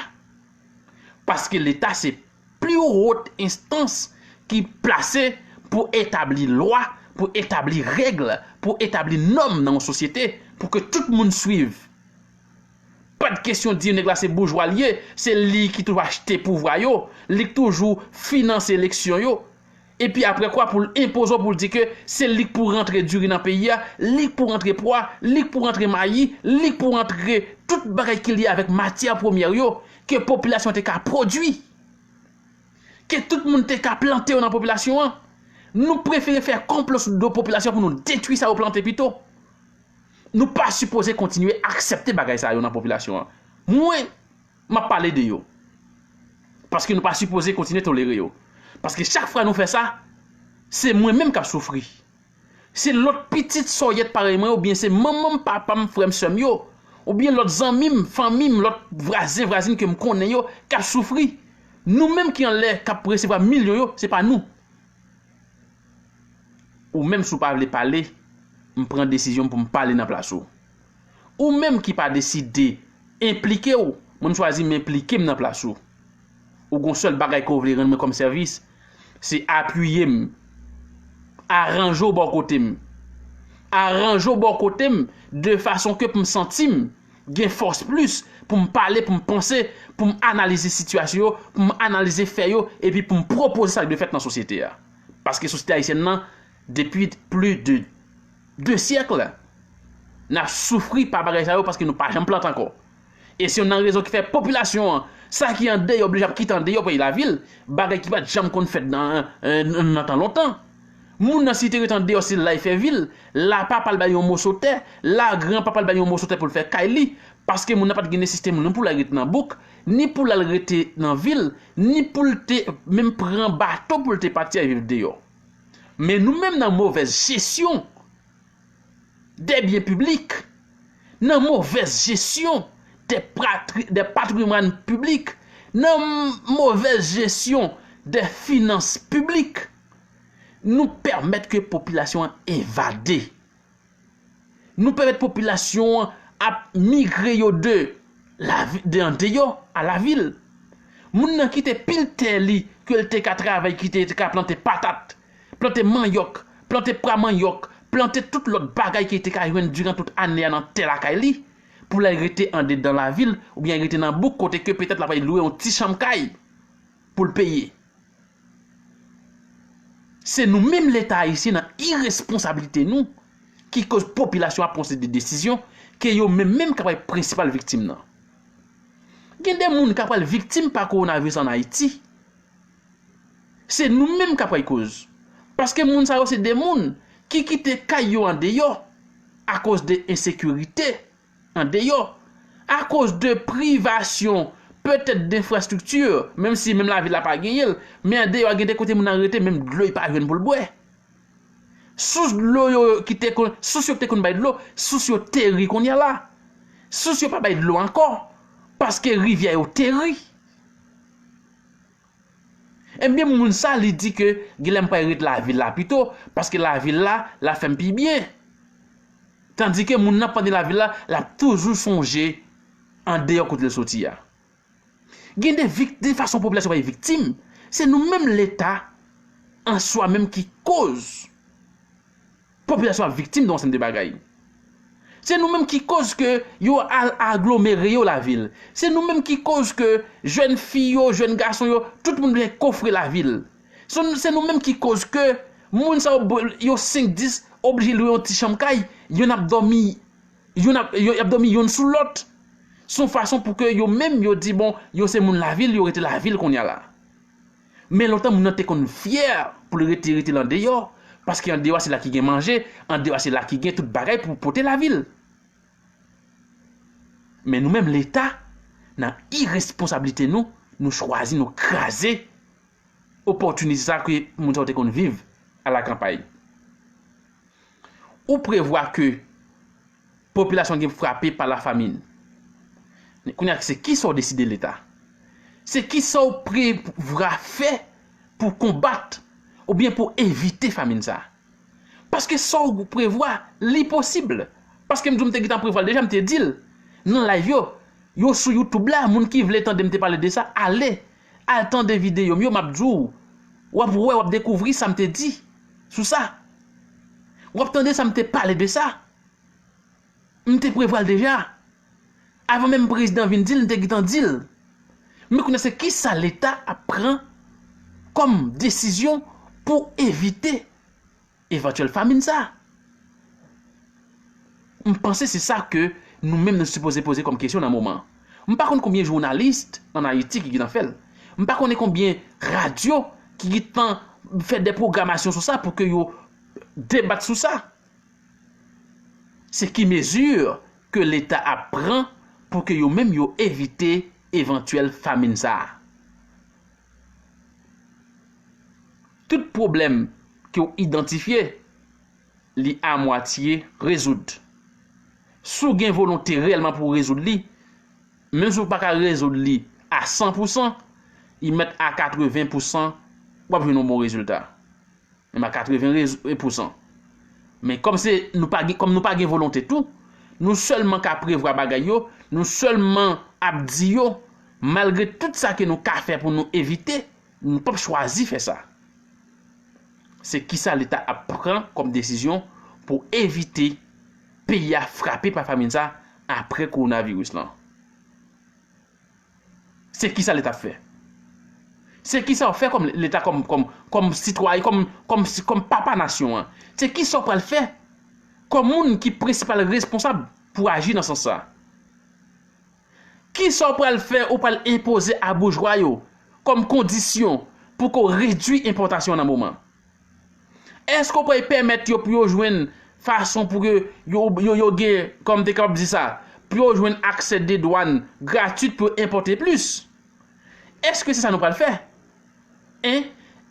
Paske Leta se pli wot enstans ki plase pou etabli lwa, pou etabli règ, pou etabli nòm nan yon sosyete, pou ke tout moun swiv. Pa t kesyon di nèg la se boujwa l ye, se li ki toujou achte pouvwa yo, li k toujou finanse eleksyon yo. Epi apre kwa, pou l enpoze w, pou l di ke se li k pou rantre diri nan peyi a, li k pou rantre pwa, li k pou rantre mayi, li k pou rantre tout bagay ki lye avèk matyè premyè yo, ke popilasyon te ka pwodui, ke tout moun te ka plante yo nan popilasyon an. Nou prefere fè konplo sou do popilasyon pou nou detwi sa yo plante pito. Nou pa sipoze kontinye aksepte bagay sa yo nan popilasyon an. Mwen, m ap pale de yo. Paske nou pa sipoze kontinye tolere yo. Paske chak fwa nou fè sa, se mwen menm k ap soufri. Se lòt pitit sòyèt parèy mwen, oubyen se manman m, papa m, frè m, sè m yo, oubyen lòt zanmi m, fanmi m, lòt vwazen, vwazin ke m konnen yo, k ap soufri. Nou menm ki anlè, k ap resevwa milyon yo, se pa nou. Ou menm, si w pa vle pale, m pran desizyon pou m pale nan plas ou. Ou menm ki pa deside enplike w, mwen, m chwazi m enplike m nan plas ou. Ou gon sèl bagay ke w vle rann mwen kòm sèvis, se apiye m, aranje w bò kote m. Aranje w bò kote m de fason ke pou m santi m gen fòs plis pou m pale, pou m panse, pou m analize sitiyasyon yo, pou m analize fè yo, epi pou m pwopoze sa k dwe fèt nan sosyete a. Paske sosyete ayisyèn nan, depi plis de de syèk, n ap soufri pa bagay sa yo paske nou pa janm plante ankò. E se youn nan rezon ki fè popilasyon an, sa ki andeyò, oblije ap kite andeyò peyi lavil, bagay ki pa t janm konn fèt nan, nan, nan tan lontan. Moun nan, si li te ret andeyò, se la li fè vi l, la papa l ba li yon moso tè, la gran papa l ba li yon moso tè pou l fè kay li, paske moun nan pa t gen nesesite ni pou l al ret nan bouk, ni pou l al rete nan vil, ni pou l te menm pran bato pou l te pati al viv deyò. Men nou menm, nan movèz jesyon de byen piblik, nan movèz jesyon de patri-, de patrimwàn piblik, nan movèz jesyon de finans piblik, nou pèmèt ke popilasyon an evade. Nou pèmèt popilasyon an ap migre yo de lavi-, de andeyò a lavil. Moun nan kite pil tè li ke l te ka travay, kite, te ka plante patat, plante manyòk, plante pwa manyòk, plante tout lòt bagay ke li te ka jwenn diran tout ane a nan tè lakay li, pou l al rete andedan lavil, oubyen al rete nan bouk kote ke petèt l ap al lwe yon ti chanm kay pou l peye. Se nou menm Leta ayisyen nan iresponsablite nou ki koz popilasyon ap pran de desizyon ke yo menm menm k ap prensipal viktim nan. Gen de moun k ap pral viktim pa kowonaviris an Ayiti. Se nou menm k ap pran koz. Paske moun sa yo se de moun ki kite kay yo andeyò akoz de ensekirite andeyò, akoz de privasyon petèt denfrastrikti, menm si menm lavil la pa genyen l, men andeyò a gen de kote moun nan rete, menm dlo li pa jwenn pou l bwè. Sous dlo yo ki te konn, sous yo ki te konn bay dlo, sous yo teri kounye a la. Sous yo pa bay dlo ankò, paske rivyè yo teri. Ebyen, moun sa, li di ke genlè m pral ret lavil la pito, paske lavil la, l ap fè m pi byen. Tandike moun nan, pandan lavil la, l ap toujou sonje andeyò kote l soti a. Gen de vik-, de fason popilasyon pral viktim, se nou menm Leta an swa menm ki koz popilasyon ap viktim de yon sèn de bagay. Se nou menm ki koz ke yo al aglomere yo lavil. Se nou menm ki koz ke jèn fi yo, jèn gason yo, tout moun vin kofre lavil. Se, se nou menm ki koz ke moun sa yo, yo senk, dis, oblije lwe yon ti chanm kay, youn ap dòmi, youn ap, yo, y ap dòmi youn sou lòt. Se yon fason pou ke yo menm yo di, bon, yo se moun lavil, yo rete lavil kounye a la. Men lontan moun nan te konn fyè pou l rete, rete l andeyò, paske andeyò a se la ki gen manje, andeyò a se la ki gen tout bagay pou pote lavil. Men nou menm Leta, nan iresponsablite nou, nou chwazi, nou kraze opòtinite sa ke moun sa yo te konn viv alakanpay. Ou prevwa ke popilasyon gen frape pa lafamin. Kounye a, se kisa w deside Leta? Se kisa w prevwa fè pou konbat oubyen pou evite famin sa? Paske sa w prevwa, li posib. Paske m di w m te gentan prevwa l deja, m te di l nan live yo, yo sou YouTube la, moun ki vle tande m te pale de sa, ale, al tande videyo m yo, m ap di w, w ap wè, w ap dekouvri sa m te di sou sa. W ap tande sa m te pale de sa. M te prevwa l deja. Avan menm prezidan vin di l, m te gentan di l. Men kounye a, se kisa Leta ap pran kòm desizyon pou evite evantyèl famin sa? M panse se sa ke nou menm nou sipoze poze kòm kesyon nan moman an. M pa konn konbyen jounalis ann Ayiti ki gentan fè l. M pa konnen konbyen radyo ki gentan fè de pwogramasyon sou sa pou ke yo debat sou sa. Se ki mezi ke Leta ap pran pou ke yo menm yo evite evantyèl famin sa a? Tout pwoblèm ke w idantifye, li amwatye rezoud. Si w gen volonte reyèlman pou w rezoud li, menm si w pa ka rezoud li a san pou san, li mèt a katreven pou san, w ap jwenn yon bon rezilta. Menm a katreven pou san. Men kòm se nou pa gen, kòm nou pa gen volonte tou, nou sèlman ka prevwa bagay yo, nou sèlman ap di yo, malgre tout sa ke nou ka fè pou nou evite, nou p ap chwazi fè sa. Se kisa Leta ap pran kòm desizyon pou evite peyi a frape pa famin sa apre kowonaviris lan? Se kisa Leta ap fè? Se kisa w fè kòm Leta, kòm, kòm, kòm sitwayen, kòm, kòm, kòm papa nasyon an? Se kisa w pral fè kòm moun ki prensipal responsab pou aji nan sans sa? Kisa w pral fè, ou pral enpoze a boujwa yo kòm kondisyon pou ke w redui enpòtasyon nan moman? Èske w pral pèmèt yo pou yo jwenn fason pou ke yo, yo, yo gen, kòm te kapab di sa, pou yo jwenn aksè de dwàn gratwit pou yo enpòte plis? Èske se sa nou pral fè? Hein?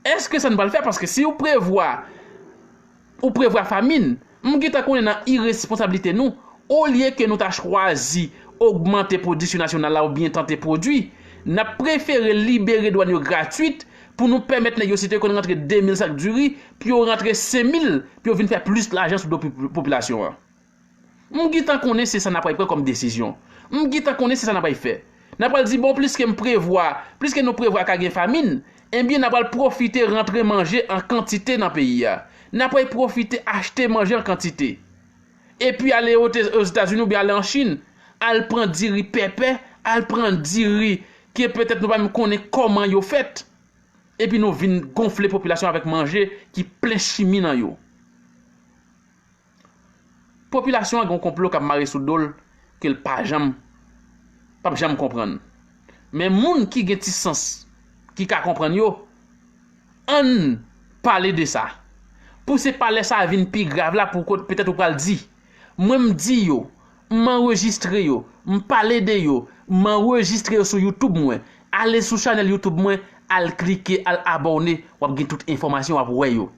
Èske sa nou pral fè? Paske si ou prevwa, ou prevwa famin, m gentan konnen nan iresponsablite nou, olye ke nou ta chwazi ogmante pwodiksyon nasyonal la oubyen tante pwodui, n ap prefere libere dwàn yo gratwit pou nou pèmèt nèg yo, si te konn rantre de mil sak diri, pou yo rantre senk mil, pou yo vin fè plis lajan sou do popi-, popilasyon an. M gentan konnen se sa n ap pran kòm desizyon. M gentan konnen se sa n ap fè. N ap pral di, bon, pliske m prevwa, pliske nou prevwa ka gen famin, Ebyen, n a pral pwofite rantre manje an kantite nan peyi a. N a pral pwofite achte manje an kantite. Epi ale Ote-, Ozetazini oubyen ale an Chin, al pran diri pèpè, al pran diri ke petèt nou pa menm konnen kòman yo fèt. Epi nou vin gonfle popilasyon avèk manje ki plen chimi nan yo. Popilasyon an gen yon konplo k ap mare sou do l ke l pa janm, p ap janm konprann. Men moun ki gen ti sans, ki ka konprann yo, ann pale de sa. Pou se pa lè sa vin pi grav la pou kot petèt ou pral di, mwen m di yo, m anrejistre yo, m pale de yo, m anrejistre yo sou YouTube mwen. Ale sou chanèl YouTube mwen, al klike, al abòne, w ap gen tout enfòmasyon, w ap wè yo.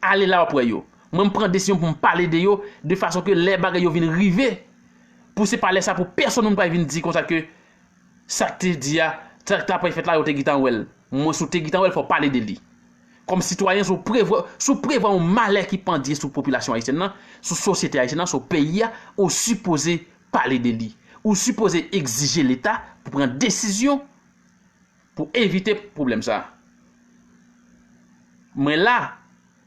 Ale la w ap wè yo. Mwen m pran desizyon pou m pale de yo, de fason ke lè bagay yo vin rive, pou se pa lè sa pou pèsonn moun pa vin di konsa ke sa k te di a, sa k t apral fèt la, yo te gentan wè l. Mwen, si w te gentan wè l, fò w pale de li. Kòm sitwayen, si w prevwa, si w prevwa yon malè ki pandye sou popilasyon ayisyèn nan, sou sosyete ayisyèn nan, sou peyi a, ou sipoze pale de li. Ou sipoze egzije Leta pou pran desizyon pou evite pwoblèm sa. Mwen la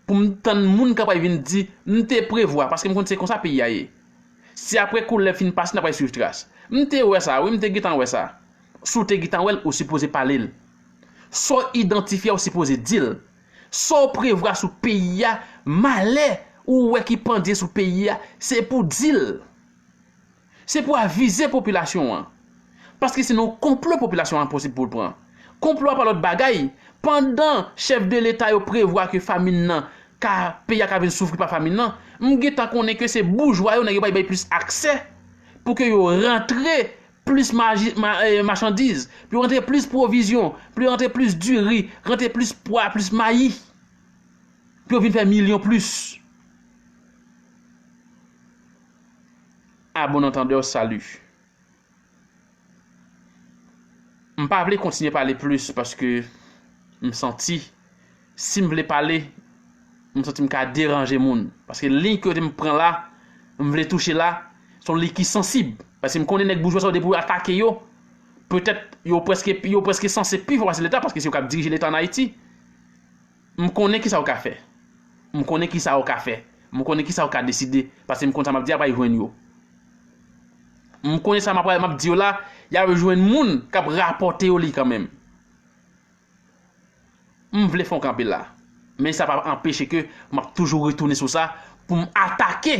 pou m tann moun k ap vin di, m te prevwa, paske m konn se konsa peyi a ye. Se apre koulèv fin pase, n ap al swiv tras. M te wè sa, wi, m te gentan wè sa. Si w te gentan wè l, ou sipoze pale l. Sa w idantifye a, ou sipoze di l. Sa w prevwa sou peyi a, malè ou wè ki pandye sou peyi a, se pou di l. Se pou avize popilasyon an. Paske se nan yon konplo popilasyon an posib pou l pran. Konplo a pa lòt bagay. Pandan chèf de leta yo prevwa ke famin nan ka, peyi a ka vin soufri pa famin nan, m gentan konnen ke se boujwa yo, nèg yo bay, bay plis aksè pou ke yo rantre plis maji-, ma-, eh, machandiz, pou yo rantre plis pwovizyon, pou yo rantre plis diri, rantre plis pwa, plis mayi. Pou yo vin fè milyon plis. À bon entendeur, salut. M pa vle kontinye pale plis paske m santi, si m vle pale, m santi m ka deranje moun. Paske liy ke m pran la, m vle touche la, se yon liy ki sansib. Paske m konnen nèg boujwa sa yo depi w atake yo, petèt yo prèske, yo prèske sanse pi fò pase Leta paske se yo k ap dirije Leta ann Ayiti. M konnen kisa yo ka fè. M konnen kisa yo ka fè. M konnen kisa yo ka deside. Paske m konn sa m ap di a pral jwenn yo. M konnen sa m ap, m ap di yo la, y a jwenn moun k ap rapòte yo li kanmenm. M vle fè yon kanpe la. Men sa pa anpeche ke m ap toujou retounen sou sa pou m atake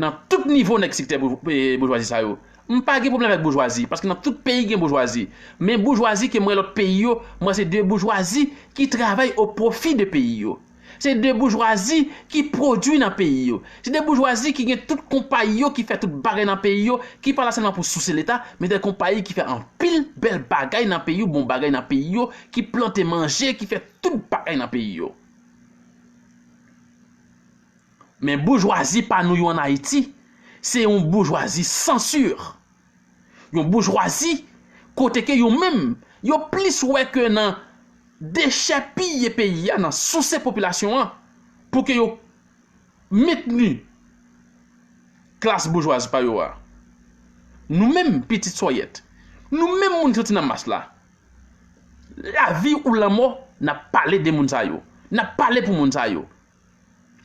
nan tout nivo nèg sektè bou-, eh, boujwazi sa yo. M pa gen pwoblèm avèk boujwazi, paske nan tout peyi gen boujwazi. Men boujwazi ke m wè lòt peyi yo, m wè se de boujwazi ki travay o pwofi de peyi yo. Se de boujwazi ki pwodui nan peyi yo. Se de boujwazi ki gen tout konpayi yo, ki fè tout bagay nan peyi yo, ki pa la sèlman pou souse Leta, men de konpayi ki fè anpil bèl bagay nan peyi yo, bon bagay nan peyi yo, ki plante manje, ki fè tout bagay nan peyi yo. Men boujwazi pa nou yo ann Ayiti, se yon boujwazi sansir. Yon boujwazi kote ke yo menm, yo plis wè ke nan dechèpiye peyi a, nan souse popilasyon an, pou ke yo mentni klas boujwaz pa yo a. Nou menm, pitit sòyèt, nou menm moun ki soti nan mas la, lavi ou lanmò, n ap pale de moun sa yo. N ap pale pou moun sa yo.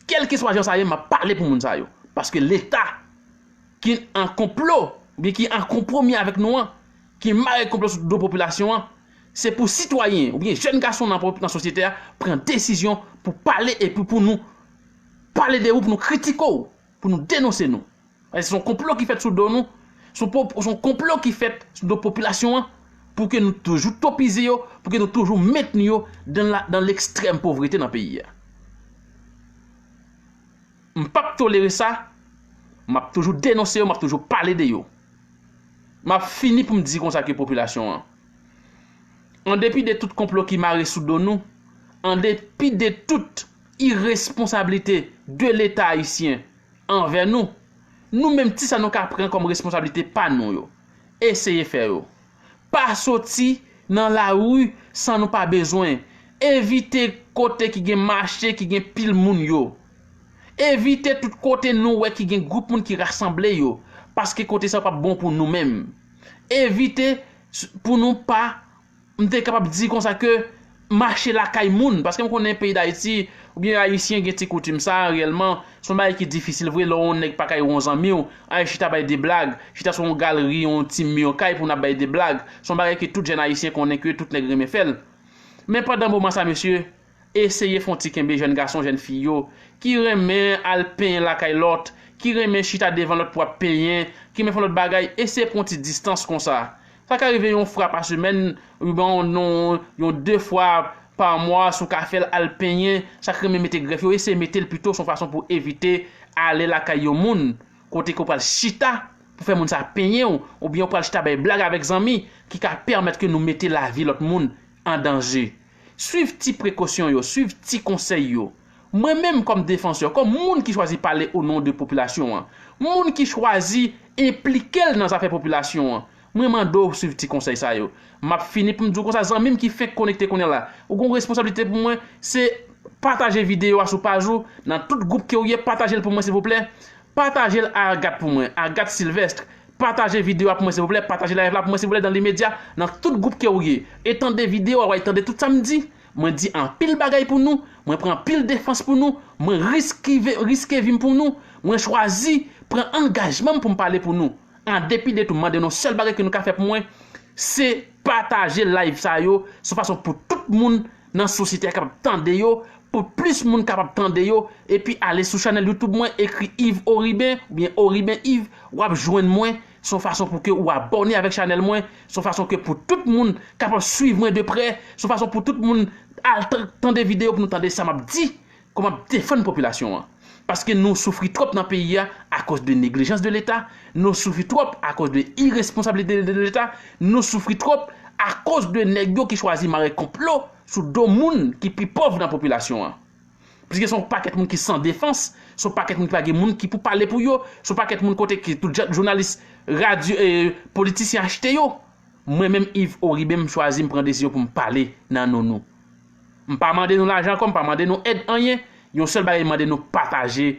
Kèlkeswa jan sa ye, m ap pale pou moun sa yo. Paske Leta ki an konplo, oubyen ki an konpwomi avèk nou an, ki mare konplo sou do popilasyon an, se pou sitwayen, oubyen jèn gason nan, nan sosyete a, pran desizyon pou pale epi pou nou pale de ou, pou nou kritike w, pou nou denonse nou. Paske se yon konplo ki fèt sou do nou, se yon po-, se yon konplo ki fèt sou do popilasyon an, pou ke nou toujou topize yo, pou ke nou toujou mentni yo dan la, dan lekstrèm povrete nan peyi a. M p ap tolere sa, m ap toujou denonse yo, m ap toujou pale de yo. M ap fini pou m di konsa ke popilasyon an, an depi de tout konplo ki mare sou do nou, an depi de tout iresponsablite de Leta ayisyen anvè nou, nou menm ti sa nou ka pran kòm responsablite pa nou yo, eseye fè yo. Pa soti nan lari san nou pa bezwen. Evite kote ki gen mache, ki gen pil moun yo. Evite tout kote nou wè ki gen gwoup moun ki rasanble yo, paske kote sa p ap bon pou nou menm. Evite s-, pou nou pa, m te kapab di konsa ke mache lakay moun, paske m konnen peyi Dayiti, oubyen Ayisyen gen ti koutim sa, reyèlman, se yon bagay ki difisil vre, lè yon nèg pa kay wè yon zanmi w, al chita bay de blag, chita sou yon galri, yon ti mi kay pou n ap bay de blag. Se yon bagay ke tout jèn Ayisyen konnen ke tout nèg renmen fè l. Men pandan moman sa, mesye, eseye fè yon ti kenbe jèn gason, jèn fi yo, ki renmen al penyen lakay lòt, ki renmen chita devan lòt pou ap penyen, ki renmen fè lòt bagay, eseye pran yon ti distans konsa. Sa ka rive yon fwa pa semèn, oubyen yon, yon de fwa pa mwa, si w ka fè l al penyen, sa k renmen mete grèf yo, eseye mete l pito, se yon fason pou evite ale lakay yon moun, kote ke w pral chita pou fè moun sa penyen w, oubyen w pral chita bay blag avèk zanmi, ki ka pèmèt ke nou mete lavi lòt moun an danje. Swiv ti prekosyon yo, swiv ti konsèy yo. Mwen menm kòm defansè, kòm moun ki chwazi pale o non de popilasyon an, moun ki chwazi enplike l nan zafè popilasyon an, mwen mande w swiv ti konsèy sa yo. M ap fini pou m di w konsa, zanmi m ki fenk konekte kounye a la, ou gen yon responsablite pou mwen, se pataje videyo a sou paj ou, nan tout gwoup ke w ye, pataje l pou mwen silvouplè. Pataje l a Agathe pou mwen, Agathe Sylvestre. Pataje videyo a pou mwen silvouplè, pataje live la pou mwen silvouplè dans l'immédiat, nan tout gwoup ke w ye. E tande videyo a, w a tande tout sa m di. Mwen di anpil bagay pou nou, mwen pran anpil defans pou nou, mwen riske, riske vi m pou nou, mwen chwazi pran angajman m pou m pale pou nou. An depi de tou, m mande nou sèl bagay ke nou ka fè pou mwen, se pataje live sa yo, se yon fason pou tout moun nan sosyete a kapab tande yo, pou plis moun kapab tande yo, epi ale sou chanèl YouTube mwen, ekri Yves Oriben, oubyen Oriben Yves, w ap jwenn mwen, se yon fason pou ke ou abòne avèk chanèl mwen, se yon fason ke pou tout moun kapab swiv mwen de prè, se yon fason pou tout moun al tan-, tande videyo pou nou tande sa m ap di, kòman m ap defann popilasyon an. Paske nou soufri twòp nan peyi a akoz de neglijans de Leta, nou soufri twòp akoz de iresponsablite de Leta, nou soufri twòp akoz de nèg yo ki chwazi mare konplo sou do moun ki pi pòv nan popilasyon an. Piske se yon pakèt moun ki san defans, se yon pakèt moun ki pa gen moun ki pou pale pou yo, se yon pakèt moun kote ki tout jan jounalis, radyo, e, politisyen achte yo. Mwen menm Yves Oriben, m chwazi, m pran desizyon pou m pale nan non nou. M pa mande nou lajan ankò, m pa mande nou èd anyen. Yon sèl bagay m mande nou, pataje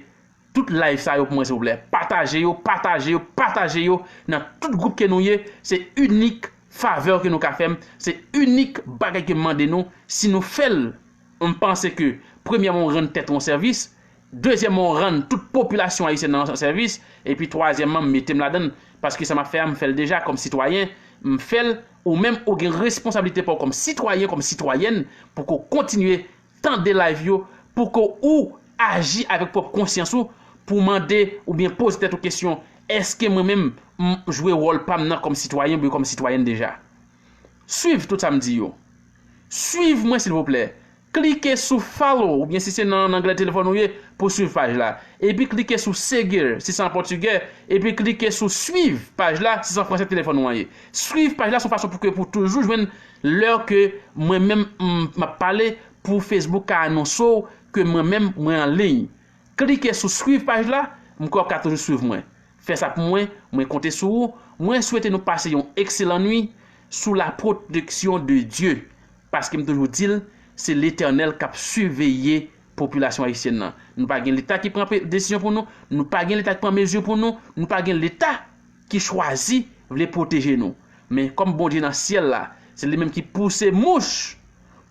tout live sa yo pou mwen silvouplè. Pataje yo, pataje yo, pataje yo nan tout gwoup ke nou ye. Se inik favè ke nou ka fè m, se inik bagay ke m mande nou. Si nou fè l, m panse ke premyèman w rann tèt ou yon sèvis, dezyèmman w rann tout popilasyon ayisyèn nan yon sèvis, epi twazyèmman m mete m ladan l, paske sa m ap fè a m fè l deja kòm sitwayen, m fè l, ou menm ou gen responsablite pa w kòm sitwayen, kòm sitwayèn, pou ke w kontinye tande live yo, pou ke ou aji avèk pwòp konsyans ou, pou mande oubyen poze tèt ou kesyon, èske mwen menm m jwe wòl pa m nan kòm sitwayen oubyen kòm sitwayèn deja? Swiv tout sa m di yo. Swiv mwen silvouplè. Klike sou follow oubyen si se nan, nan anglè telefòn ou ye pou swiv paj la. Epi klike sou seguir si se an pòtigè. Epi klike sou suivre paj la si se an fransè telefòn ou an ye. Swiv paj la se yon fason pou ke pou toujou jwenn lè ke mwen menm m, m ap pale pou Facebook ka anonse w ke mwen menm mwen an liy. Klike sou swiv paj la, m kwè w ka toujou swiv mwen. Fè sa pou mwen, mwen konte sou ou. Mwen swete nou pase yon ekselan nwi sou la protection de Dieu. Paske m toujou di l, se Letènèl k ap siveye popilasyon ayisyèn nan. Nou pa gen Leta ki pran pe-, desizyon pou nou, nou pa gen Leta ki pran mezi pou nou, nou pa gen Leta ki chwazi vle pwoteje nou. Men kòm Bondye nan syèl la, se li menm ki pouse mouch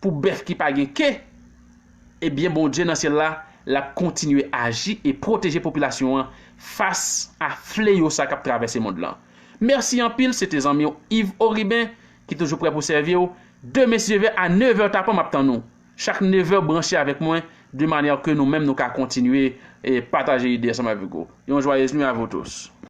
pou bèf ki pa gen ke, ebyen Bondye nan syèl la, l ap kontinye aji e pwoteje popilasyon an fas a fleyo sa k ap travèse mond lan. Mèsi anpil, se te zanmi w Yves Oriben ki toujou prè pou sèvi w. Demen, si Dye vle, a nevè tapan, m ap tann ou. Chak nevè, branche avèk mwen, de manyè ke nou menm nou ka kontinye e pataje ide ansanm avèk ou. Yon joyeuse nuit à vous tous.